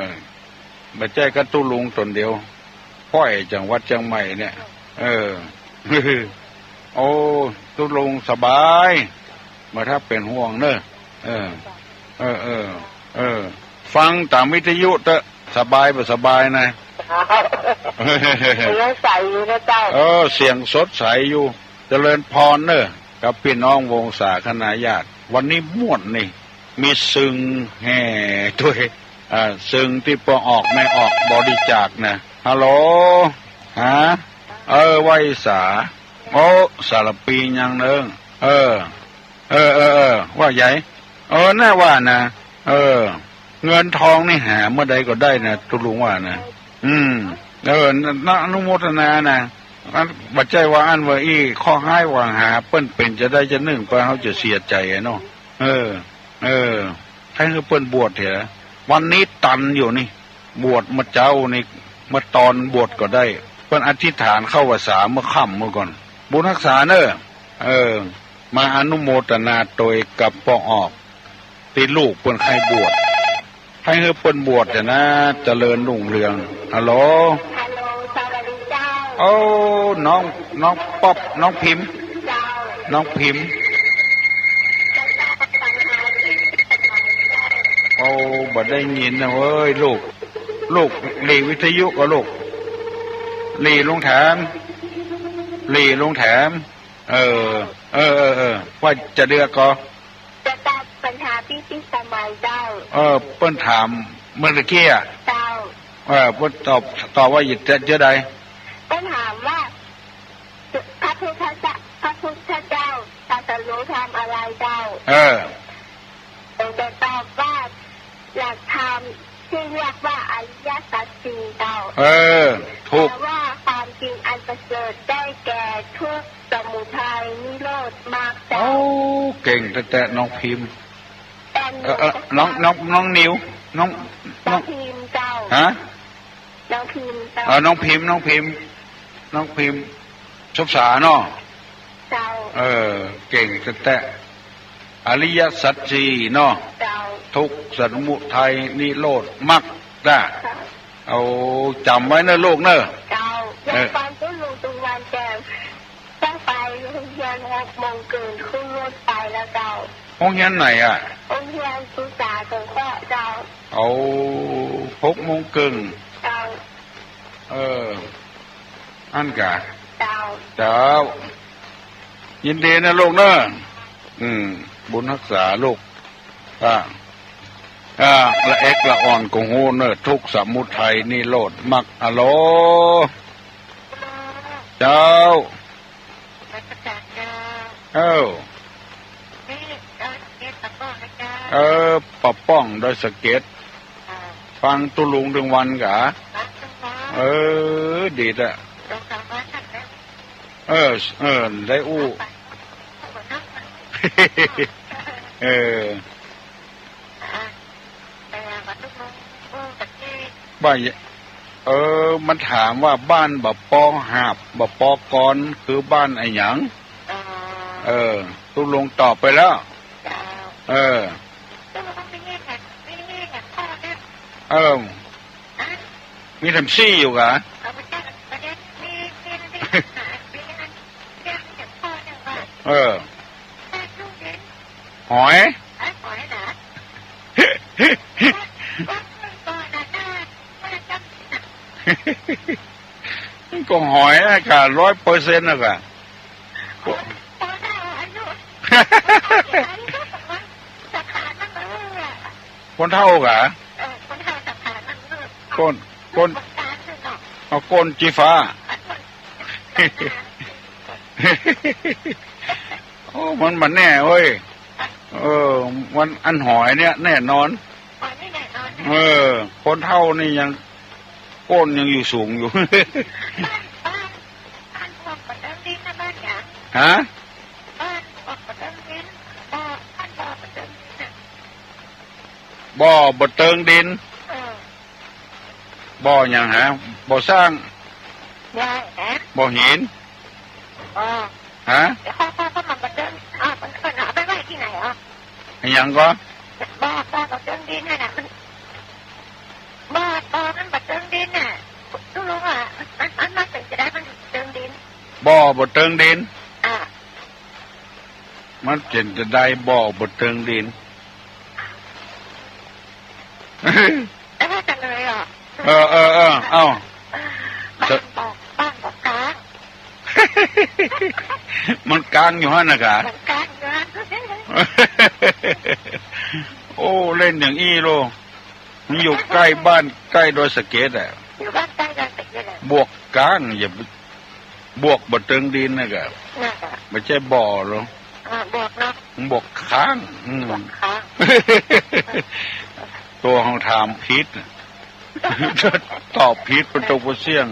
บ่ใจ้ก้าตุ๊ลุงต๋นเดียว ป้อยจังหวัดเจียงใหม่เนี่ย เออ โอ้ ตุ๊ลุงสบาย บ่ถ้าเป๋นห่วงเน่อ เออ เออ เออ เออ ฟังต๋ามวิทยุเต๊อะ สบายบ่สบายนะ เสียงใสอยู่นะเจ้า เออ เสียงสดใสอยู่ เจริญพรเน่อ กับปี้น้องวงศาคณาญาติ วันนี้ม่วนนี่ มีเซิงแห่ตวย อ่า เซิงตี้ป้อออกแม่ออกบริจาคนะ ฮัลโหล ฮะ เออ ไหว้สา โอ้ สารภียังเนิ่ง เออ เออ เออ เออ ว่าใหญ่ เออ น่าว่านะ เออ เงินทองนี่หาเมื่อใดก็ได้นะ ตุ๊ลุงว่านะ อืม เออ นะ อนุโมทนานะ อัน บ่ใจ้ว่าอั้นว่าอี้ เคราะห์ฮ้ายหวังหา เปิ้นเป๋นจะใดจะนึ่งไป เฮาจะเสียใจ๋อะเนาะ เออ เออ ใค่หื้อเปิ้นบวชเถอะ วันนี้ตันอยู่นี่ บวชเมื่อเจ๊านี่ เมื่อตอนบวชก็ได้ เปิ้นอธิษฐานเข้าพรรษาเมื่อค่ำเมื่อก่อน บุญฮักษาเน่อ เออ มาอนุโมทนาตวยกับป้อออก ตี้ลูกเปิ้นใค่บวช ใค่หื้อเปิ้นบวชเถอะนะ เจริญรุ่งเรือง ฮัลโหล ฮัลโหล สวัสดีเจ้า โอ้ น้อง น้องป๊อป น้องพิมพ์ เจ้า น้องพิมพ์ โอ้ บ่ได้ยินนะเว้ย ลูก ลูก หลีวิทยุก่อลูก หลีลงแถม หลีลงแถม เออ เออ เออ เออ ว่าจะเลือกก่อ จะตอบปัญหาปี้ตี้สมัยเจ้า เออ เปิ้นถามเมื่อตะกี้อะ เจ้า เออ เปิ้นตอบ ตอบว่าจะ จะใด เปิ้นถามว่า พระพุทธเจ้า พระพุทธเจ้าตรัสรู้ธรรมอะไรเจ้า เออ ผมจะตอบว่า หลักธรรมที่เรียกว่าอริยสัจสี่เจ้า เออ ถูก แปลว่าความจริงอันประเสริฐได้แก่ทุกข์ สมุทัย นิโรธ มรรคเจ้า โอ้ เก่งแต๊ๆ น้องพิมพ์ แต่หนู เออ เออ น้อง น้อง น้องนิว น้อง น้อง น้องพิมพ์เจ้า ฮะ น้องพิมพ์เจ้า เออ น้องพิมพ์ น้องพิมพ์ น้องพิมพ์ สบสาเนาะ เจ้า เออ เก่งแต๊ๆ อริยสัจสี่เนาะ เจ้า ทุกข์ สมุทัย นิโรธ มรรค จ้ะ เจ้า เอาจ๋ำไว้เน่อลูกเน่อ เจ้า เออ อยากฟังตุ๊ลุงทุกวัน แต่ต้องไปโฮงเฮียนหกโมงเกิ่ง ขึ้นรถไปแล้วเจ้า โฮงเฮียนไหนอะ โฮงเฮียนศึกษาสงเคราะห์เจ้า เอา หกโมงเกิ่ง เจ้า เออ อั้นกา เจ้า เจ้า ยินดีเน่อลูกเน่อ อืม บุญฮักษาลูก อ่า อ่า ละเอ็ดละอ่อนก็ฮู้เน่อ ทุกข์ สมุทัย นิโรธ มรรค อะโหล เจ้า เออ เออ ป้อป้องดอยสะเก็ด ฟังตุ๊ลุงตึงวันกา เออ ดีละ เออ เออ ได้อู้ เออ ว่าอย่า เออ มันถามว่าบ้านบ่ปอหาบ บ่ปอกร คือบ้านอะหยัง เออ ตุ๊ลุงตอบไปแล้ว เออ เออ มีแถมซี่อยู่กะ เออ หอย มันก็หอยนะกะ ร้อยเปอร์เซ็นต์นะกะ คนเฒ่ากะ ก้น ก้น เอาก้นจีฟ้า โอ้ มันบ่แน่เว้ย เออ มันอันหอยเนี่ยแน่นอน เออ คนเฒ่านี่ยัง ก้นยังอยู่สูงอยู่ ฮะ บ่อบ่เติงดิน บ่อหยังฮะ บ่อซ้าง บ่อหิน ฮะ หยังก็ บ่อ บ่อบ่เติงดินนั่นน่ะ มัน บ่อ บ่อมันบ่เติงดินน่ะ ตุ๊ลุงอะ มัน มัน มันเป็นจะได้มันเติงดิน บ่อบ่เติงดิน อ่ะ มันเป็นจะได้บ่อบ่เติงดิน แล้วว่าจะเลยเหรอ เออ เออ เออ เอ้า บ้านบ่อ บ้านบ่อกลาง มันกลางอยู่หั่นนะกะ มันกลางอยู่หั่น โอ้ เล่นอย่างอี้โล มันอยู่ใก้บ้านใก้ดอยสะเก็ดอะ อยู่บ้านใก้ดอยสะเก็ดอะ บ่อกลาง อย่าไป บ่อบ่เติงดินนะกะ น่ะกะ บ่ใจ้บ่อหรอก อ่า บ่อกเนาะ บ่อกลาง อืม บ่อกลาง ตั๋วเฮาถามผิด ตอบผิดปะตกปะเสี้ยง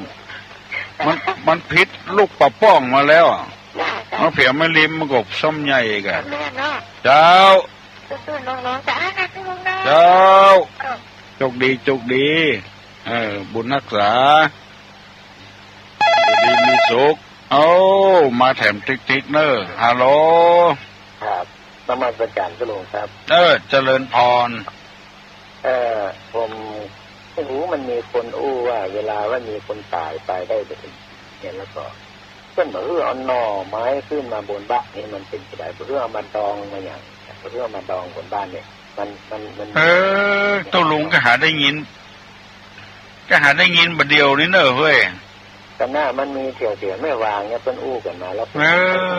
มัน มันผิดลูกป๋าป้องมาแล้วอะ น่ะกะ มาเผียแม่ริมมันก็ซ้ำใหญ่อีกอะ แม่นเนาะ เจ้า สู้ๆ น้องๆ จ้า นะสู้ๆ นะ เจ้า เออ โจคดี โจคดี เออ บุญฮักษา อยู่ดีมีสุข เอ้า มาแถมติ๊กๆ เน่อ ฮัลโหล ครับ นมัสการตุ๊ลุงครับ เออ เจริญพร เออ ผม ไม่ฮู้ มันมีคนอู้ว่า เวลาว่ามีคนต๋ายไปได้บ่เถิงเนี่ย แล้วก็ เปิ้นบ่หื้อเอาหน่อไม้ขึ้นมาบนบ้านนี่ มันเป๋นจะได๋ บ่หื้อเอามาดองมาหยัง บ่หื้อเอามาดองบนบ้านนี่ มัน มัน มัน เออ ตุ๊ลุงก็หาได้ยิน ก็หาได้ยินบ่าเดี่ยวนี้เน่อเฮ้ย ก็น่ามันมีแถวๆ แม่วางเนี่ย เปิ้นอู้กั๋นมา แล้วผม เอ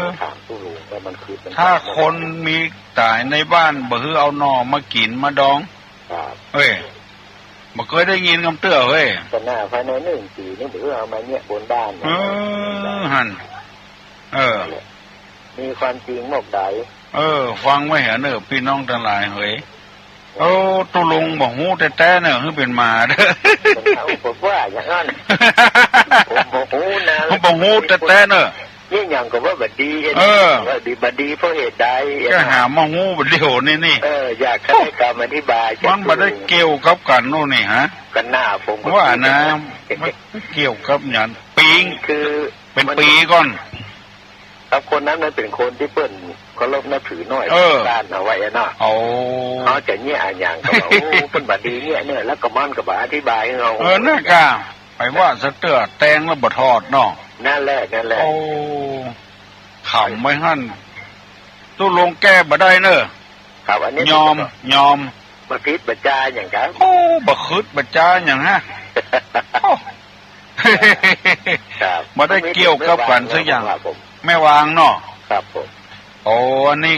อ ถามตุ๊ลุงว่ามันคือ มัน ถ้าคนมีต๋ายในบ้าน บ่หื้อเอาหน่อมากิ๋นมาดอง ครับ เอ้ย บ่เกยได้ยินกำเตื้อเฮ้ย ก็น่าภายในหนึ่งปี๋นี่ บ่หื้อเอามาเยียะบนบ้าน เออ หั่น เออ มีความจริงหมกใด เออ ฟังไว้เหอะเน่อ ปี้น้องตังหลายเหย โอ้ ตุ๊ลุงบ่ฮู้แต๊ๆ เน่อ หื้อเป๋นหมาเด้อ ผมว่าอย่างนั้น ผมบ่ฮู้นะ ผมบ่ฮู้แต๊ๆ เน่อ เนี่ยหยังก็ว่าบ่ดี เออ ว่าดี บ่ดีเพราะเหตุใด ก็หามาฮู้บ่าเดี่ยวนี้นี่ เออ อยากให้ได้กำอธิบาย มันบ่ได้เกี่ยวกับกั๋นโน่นนี่ฮะ ก็น่าผมก็ว่านะ มันเกี่ยวกับหยัง ปี๋ คือ เป๋นปี๋ก่อน ครับ คนนั้นมันเป๋นคนตี้เปิ้นเคารพนับถือหน้อย เออ บ้านเอาไว้อะเนาะ โอ้ เขาจะเยียะอะหยังก็ว่า โอ้ เปิ้นบ่ดีเยียะเนี่ย แล้วก็มันก็บ่อธิบายหื้อเฮา เออ นั่นกะ ไปว่าสะเตื้อแตงแล้วบ่ถอดเนาะ นั่นแหละ นั่นแหละ โอ้ ขำไว้หั่น ตุ๊ลุงแก้บ่ได้เน่อ ครับ อันนี้ ยอม ยอม บ่ผิดบ่จ๋าหยังครับ โอ้ บ่ผิดบ่จ๋าหยังฮะ โอ้ ครับ บ่ได้เกี่ยวกับกั๋นสักอย่าง แม่วางเนาะ ครับผม โอ้ อันนี้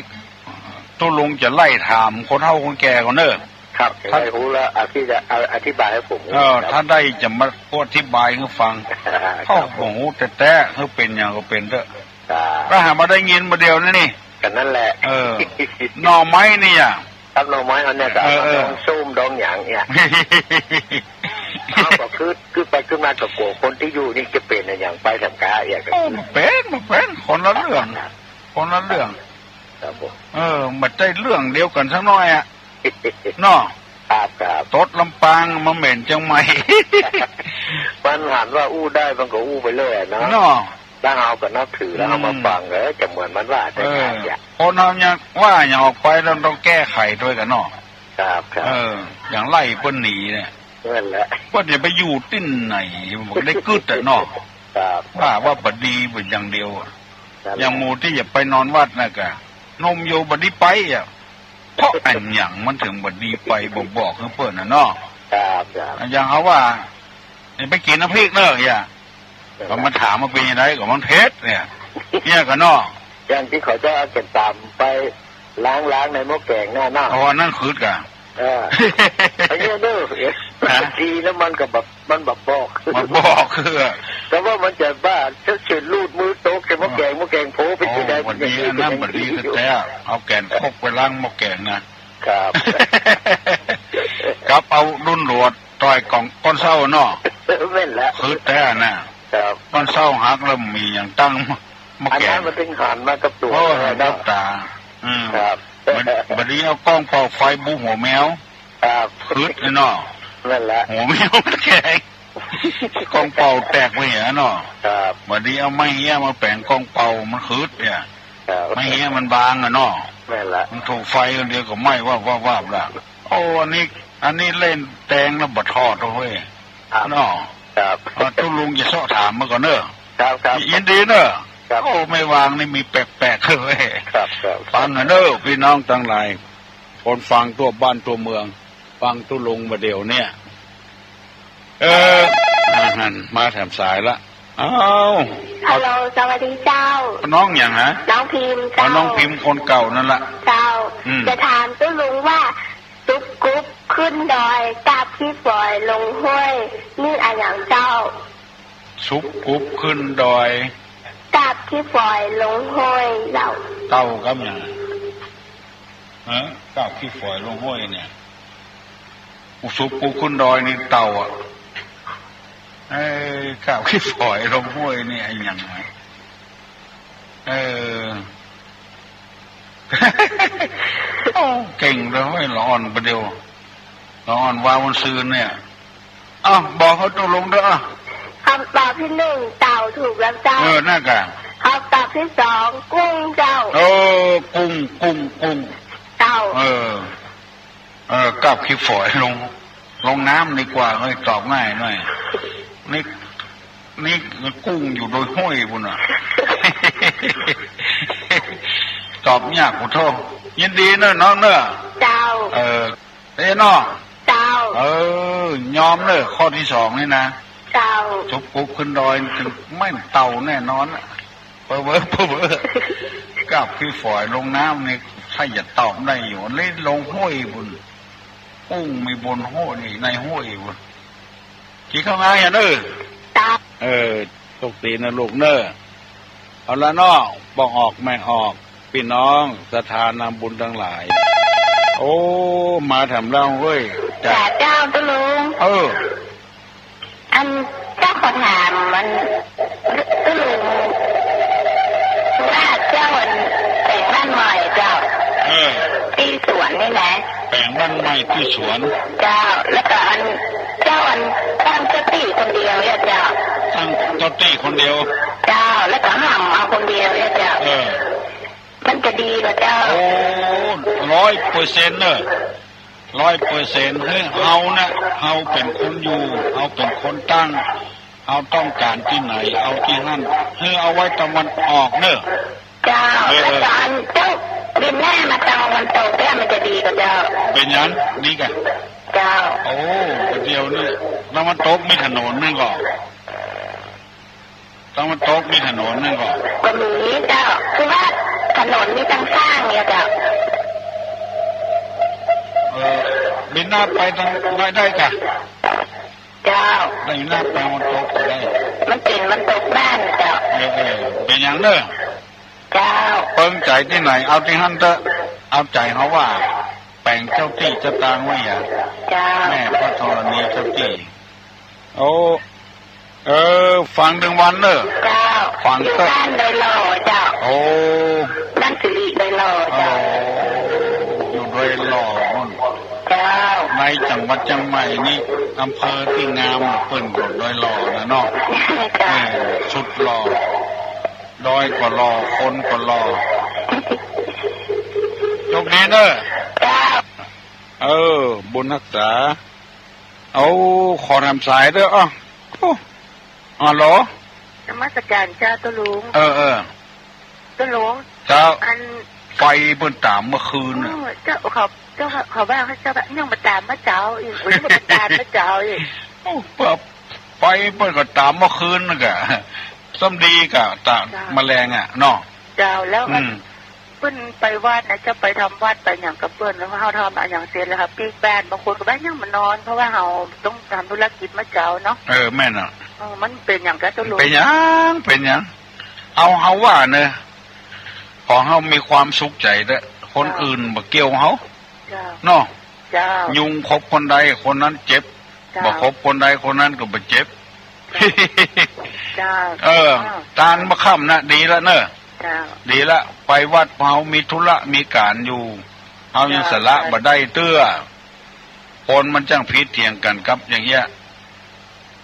ตุ๊ลุงจะไล่ถามคนเฒ่าคนแก่ก่อนเน่อ ครับ ถ้า จะได้ฮู้แล้ว อธิ จะเอาอธิบายหื้อผม เออ ครับ ถ้าได้จะมาอธิบายหื้อฟัง ครับ โอ้โห แต๊ๆ หื้อเป๋นหยังก็เป๋นเต๊อะ ครับ ก็หามาได้ยินบ่าเดี่ยวนี้นี่ ก็นั่นแหละ เออ หน่อไม้นี่อะ ครับ หน่อไม้อันเนี้ยก็ เออ เอามา เออ ดองส้มดองหยังเนี่ย เอาก็คือ คือไปคือมาก็กั๋วคนตี้อยู่นี่จะเป๋นอะหยังไปสังกาเนี่ย โอ้ บ่เป๋น บ่เป๋น คนละเรื่อง คนละเรื่อง ครับผม เออ บ่ใจ้เรื่องเดียวกั๋นสักหน้อยอะ เนาะ ครับ ครับ ตดลำปางมาเหม็นเจียงใหม่ มันหันว่าอู้ได้มันก็อู้ไปเรื่อยอะเนาะ เนาะ ถ้าเฮาก็นับถือแล้วเฮามาฟัง อืม เออ จะเหมือนมันว่าได้ เออ ไงอะ คนเฮายังว่าอย่างออกไปแล้วต้องแก้ไขตวยกั๋นเนาะ ครับ ครับ เออ อย่างไล่เปิ้นหนีเนี่ย นั่นแหละ เปิ้นจะไปอยู่ตี้ไหน มันได้กึ๊ดอะเนาะ ครับ ว่า ว่าบ่ดีไปอย่างเดียวอะ นั่นแหละ อย่างหมู่ตี้จะไปนอนวัดน่ะกะ หนุ่มอยู่บ่ดีไปอะ เพราะอะหยังมันถึงบ่ดีไป บ่บอกหื้อเปิ้นน่ะเนาะ ครับ ครับ อย่างเขาว่า "นี่ไปกิ๋นน้ำพริกเน่อ" อย่า ก็มาถามว่าเป๋นจั่งใด ก็มันเผ็ดเนี่ย เนี่ยกั๋นเนาะ อย่างตี้เขาจะเอาแก่นต๋ำไปล้างๆ ในหม้อแกงนั่นเนาะ อ๋อ อันนั้นขึดก่ะ เออ อันนี้เน่อ ฮะ ดีแล้วมันก็แบบ มันบ่บอก มันบอกคือ แต่ว่ามันจะบ้า ถ้าเฉยลูดมือตกใส่หม้อแกง หม้อแกงโผล่ไป โอ้ ตี้ใด๋ บ่ดี อันนั้นบ่ดีแต๊ๆ เอาแก่นคกไปล้างหม้อแกงนะ ครับ กับเอาดุ้นหลวดต่อยก้องก้อนเซ้าเนาะ แม่นละ ขึดแต๊น่ะ ครับ ก้อนเซ้าหักแล้วมีหยังตั้งหม้อแกง อันนั้นมันถึงหันมากับตั๋ว โอ้ เลยเนาะ กับต๋า อืม ครับ บ่ บ่ดีเอาก้องเป่าไฟบุหัวแมว ครับ ขึดเนาะ แม่นละ หัวแมวมันแข็ง ก้องเป่าแตกไปเหียเนาะ ครับ บ่ดีเอาไม้เฮี้ยมาแป๋งก้องเป่ามันขึดเนี่ย ครับ ไม้เฮี้ยมันบางอะเนาะ แม่นละ มันถูกไฟอันเดียวก็ไหม้วาบๆๆ ละ โอ้ อันนี้ อันนี้เล่นแตงแล้วบ่ทอดเว้ย ครับ เนาะ ครับ เออ ตุ๊ลุงจะเซาะถามมาก่อนเน่อ ครับ ครับ ยินดีเน่อ ครับ โอ้ แม่วางนี่มีแปลกๆ เว้ย ครับ ครับ ฟังกั๋นเน่อ ปี้น้องตังหลาย คนฟังทั่วบ้านทั่วเมือง ฟังตุ๊ลุงบ่าเดี่ยวเนี่ย เออ อ่า หันมาแถมสายละ อ้าว ฮัลโหล สวัสดีเจ้า น้องหยังฮะ น้องพิมพ์เจ้า อ๋อ น้องพิมพ์คนเก่านั่นละ เจ้า อืม จะถามตุ๊ลุงว่า ซุบกุบขึ้นดอย กาบขี้ฝอยลงห้วย นี่อะหยังเจ้า ซุบกุบขึ้นดอย กาบขี้ฝอยลงห้วยเจ้า เต่ากับหยัง ฮะ กาบขี้ฝอยลงห้วยเนี่ย อุซุบกุบขึ้นดอยนี่เต่าอะ เอ้ย กาบขี้ฝอยลงห้วยนี่อะหยังวะ เออ โอ้ เก่งเลยเว้ย ละอ่อนประเดี๋ยว ละอ่อนวาวันซืนเนี่ย เอ้า บอกเขาตกลงเด้อ คำตอบที่หนึ่ง เต่าถูกแล้วเจ้า เออ นั่นกะ คำตอบที่สอง กุ้งเจ้า เออ กุ้ง กุ้ง กุ้ง เต่า เออ เออ กาบขี้ฝอยลง ลงน้ำดีกว่า เฮ้ย ตอบง่ายหน่อย นี่ นี่กุ้งอยู่โดยห้วยปุ้นน่ะ ตอบยาก ขอโทษ ยินดีเน่อน้องเน่อ เจ้า เออ เอ้ยเนาะ เจ้า เออ ยอมเน่อ ข้อที่สองนี่นะ เจ้า ซุบกุบขึ้นดอย มันแม่นเต่าแน่นอนอะ เผลอๆ เผลอๆ กาบขี้ฝอยลงน้ำนี่ ใค่จะตอบได้อยู่ นี่ลงห้วยปุ้น กุ้งมีบนห้วยนี่ ในห้วยปุ้น กิ๋นข้าวงายอะเน่อ เจ้า เออ โชคดีเน่อลูกเน่อ เอาละเนาะ ป้อออกแม่ออก ปี้น้องศรัทธานาบุญตังหลาย โอ้ มาแถมเล่าเว้ย จ้ะ จ้ะเจ้าตุ๊ลุง เออ อันเจ้าขอถามมัน ตุ๊ลุงว่าเจ้าอันแป๋งบ้านใหม่เจ้า เออ ตี้สวนนี่นะ แป๋งบ้านใหม่ตี้สวน เจ้า แล้วก็อันเจ้าอันตั้งเจ้าตี้คนเดียวเนี่ยเจ้า ตั้งเจ้าตี้คนเดียว เจ้า แล้วก็หำเอาคนเดียวเนี่ยเจ้า เออ มันจะดีบ่เจ้า โอ้ ร้อยเปอร์เซ็นต์เน่อ ร้อยเปอร์เซ็นต์ เฮ้ย เฮานะ เฮาเป๋นคนอยู่ เฮาเป๋นคนตั้ง เฮาต้องก๋านตี้ไหน เอาตี้หั้น เฮ้ย เอาไว้ตะวันออกเน่อ เจ้า เออ แล้วตอนเจ้าบินหน้ามาตะวันตกเนี่ยมันจะดีกว่าเจ้า เป๋นหยัง ดีก่ะ เจ้า โอ้ เดี๋ยวนี้ตะวันตกมีถนนนึ่งก่อ ตะวันตกมีถนนนึ่งก่อ ก็มีเจ้า คือว่าถนนมีตังสร้างเนี่ยเจ้า เออ บินหน้าไปตางไหนได้ก่ะ เจ้า ได้หน้าไปตะวันตกก็ได้ มันเป๋นตะวันตกบ้านเจ้า เออ เออ เป๋นหยังเน่อ เจ้า เปิงใจ๋ตี้ไหน เอาตี้หั้นเต๊อะ เอาใจ๋เฮาว่า แป๋งเจ้าตี้เจ้าตางไว้อย่า เจ้า แม่พระธรณีเจ้าตี้ โอ้ เออ ฟังเถิงวันเน่อ เจ้า ฟังเต๊อะ อยู่บ้านดอยหล่อเจ้า โอ้ บ้านสิริดอยหล่อเจ้า โอ้ จังหวัดเจียงใหม่นี่ อำเภอตี้งามเปิ้นก็ดอยหล่อนะเนาะ เจ้า เออ สุดหล่อ ดอยก็หล่อ คนก็หล่อ โชคดีเนอะ เจ้า เออ บุญฮักษา เอา ขอถามสายเด้อ อ้อ โอ้ ฮัลโหล นมัสการเจ้า ตุ๊ลุง เออ เออ ตุ๊ลุง เจ้า อัน ไฟเปิ้นต๋ามเมื่อคืนน่ะ เออ เจ้า เขา เจ้า เขาว่า เจ้าว่ายังบ่ต๋ามมาเจ้าอีก ยังบ่ต๋ามมาเจ้าอีก โอ้ ไฟเปิ้นก็ต๋ามเมื่อคืนนั่นกะ ซ้ำดีกะต๋าม เจ้า แมลงอะเนาะ เจ้า แล้ว อืม เปิ้นไปวัดนะ เจ้าไปทำวัดไปหยังกับเปิ้น แล้วเฮาทำอะหยังเสร็จแล้วค่ะ ปิ๊กบ้าน บางคนก็ว่ายังมานอน เพราะว่าเฮาต้องทำธุรกิจมาเจ้าเนาะ เออ แม่นอะ เออ มันเป๋นหยังกะตุ๊ลุง เป๋นหยัง เป๋นหยัง เอา เฮาว่าเนอะ ขอเฮามีความสุขใจ๋เต๊อะ คน เจ้า อื่นบ่เกี่ยวเฮา เจ้า เนาะ เจ้า ยุงคบคนใดคนนั้นเจ็บ เจ้า บ่คบคนใดคนนั้นก็บ่เจ็บ เจ้า เออ เจ้า ตานบ่ค่ำนะ ดีละเนอะ เจ้า ดีละ ไปวัด เฮามีธุระมีก๋านอยู่ เฮายัง เจ้า สละ เจ้า บ่ได้เตื้อ คนมันจั้งผิดเถียงกั๋นกับอย่างเงี้ย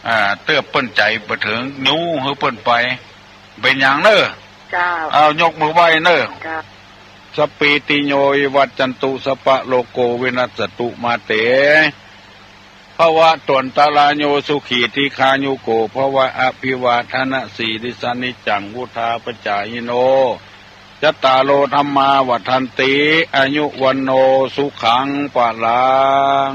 อ่า เตื้อเปิ้นใจ๋บ่เถิง ยู้หื้อเปิ้นไป เป๋นหยังเนอะ เจ้า เอา ยกมือไหว้เนอะ เจ้า สัพพีติโยวิวัชชันตุ สัพพะโรโควินัสสตุ มาเต ภวัตวันตราโย สุขีทีฆายุโก ภวะ อภิวาทนสีลิสสะ นิจจังวุฑฒาปจายิโน จัตตาโรธัมมาวัฑฒันติ อายุวัณโณสุขังพลัง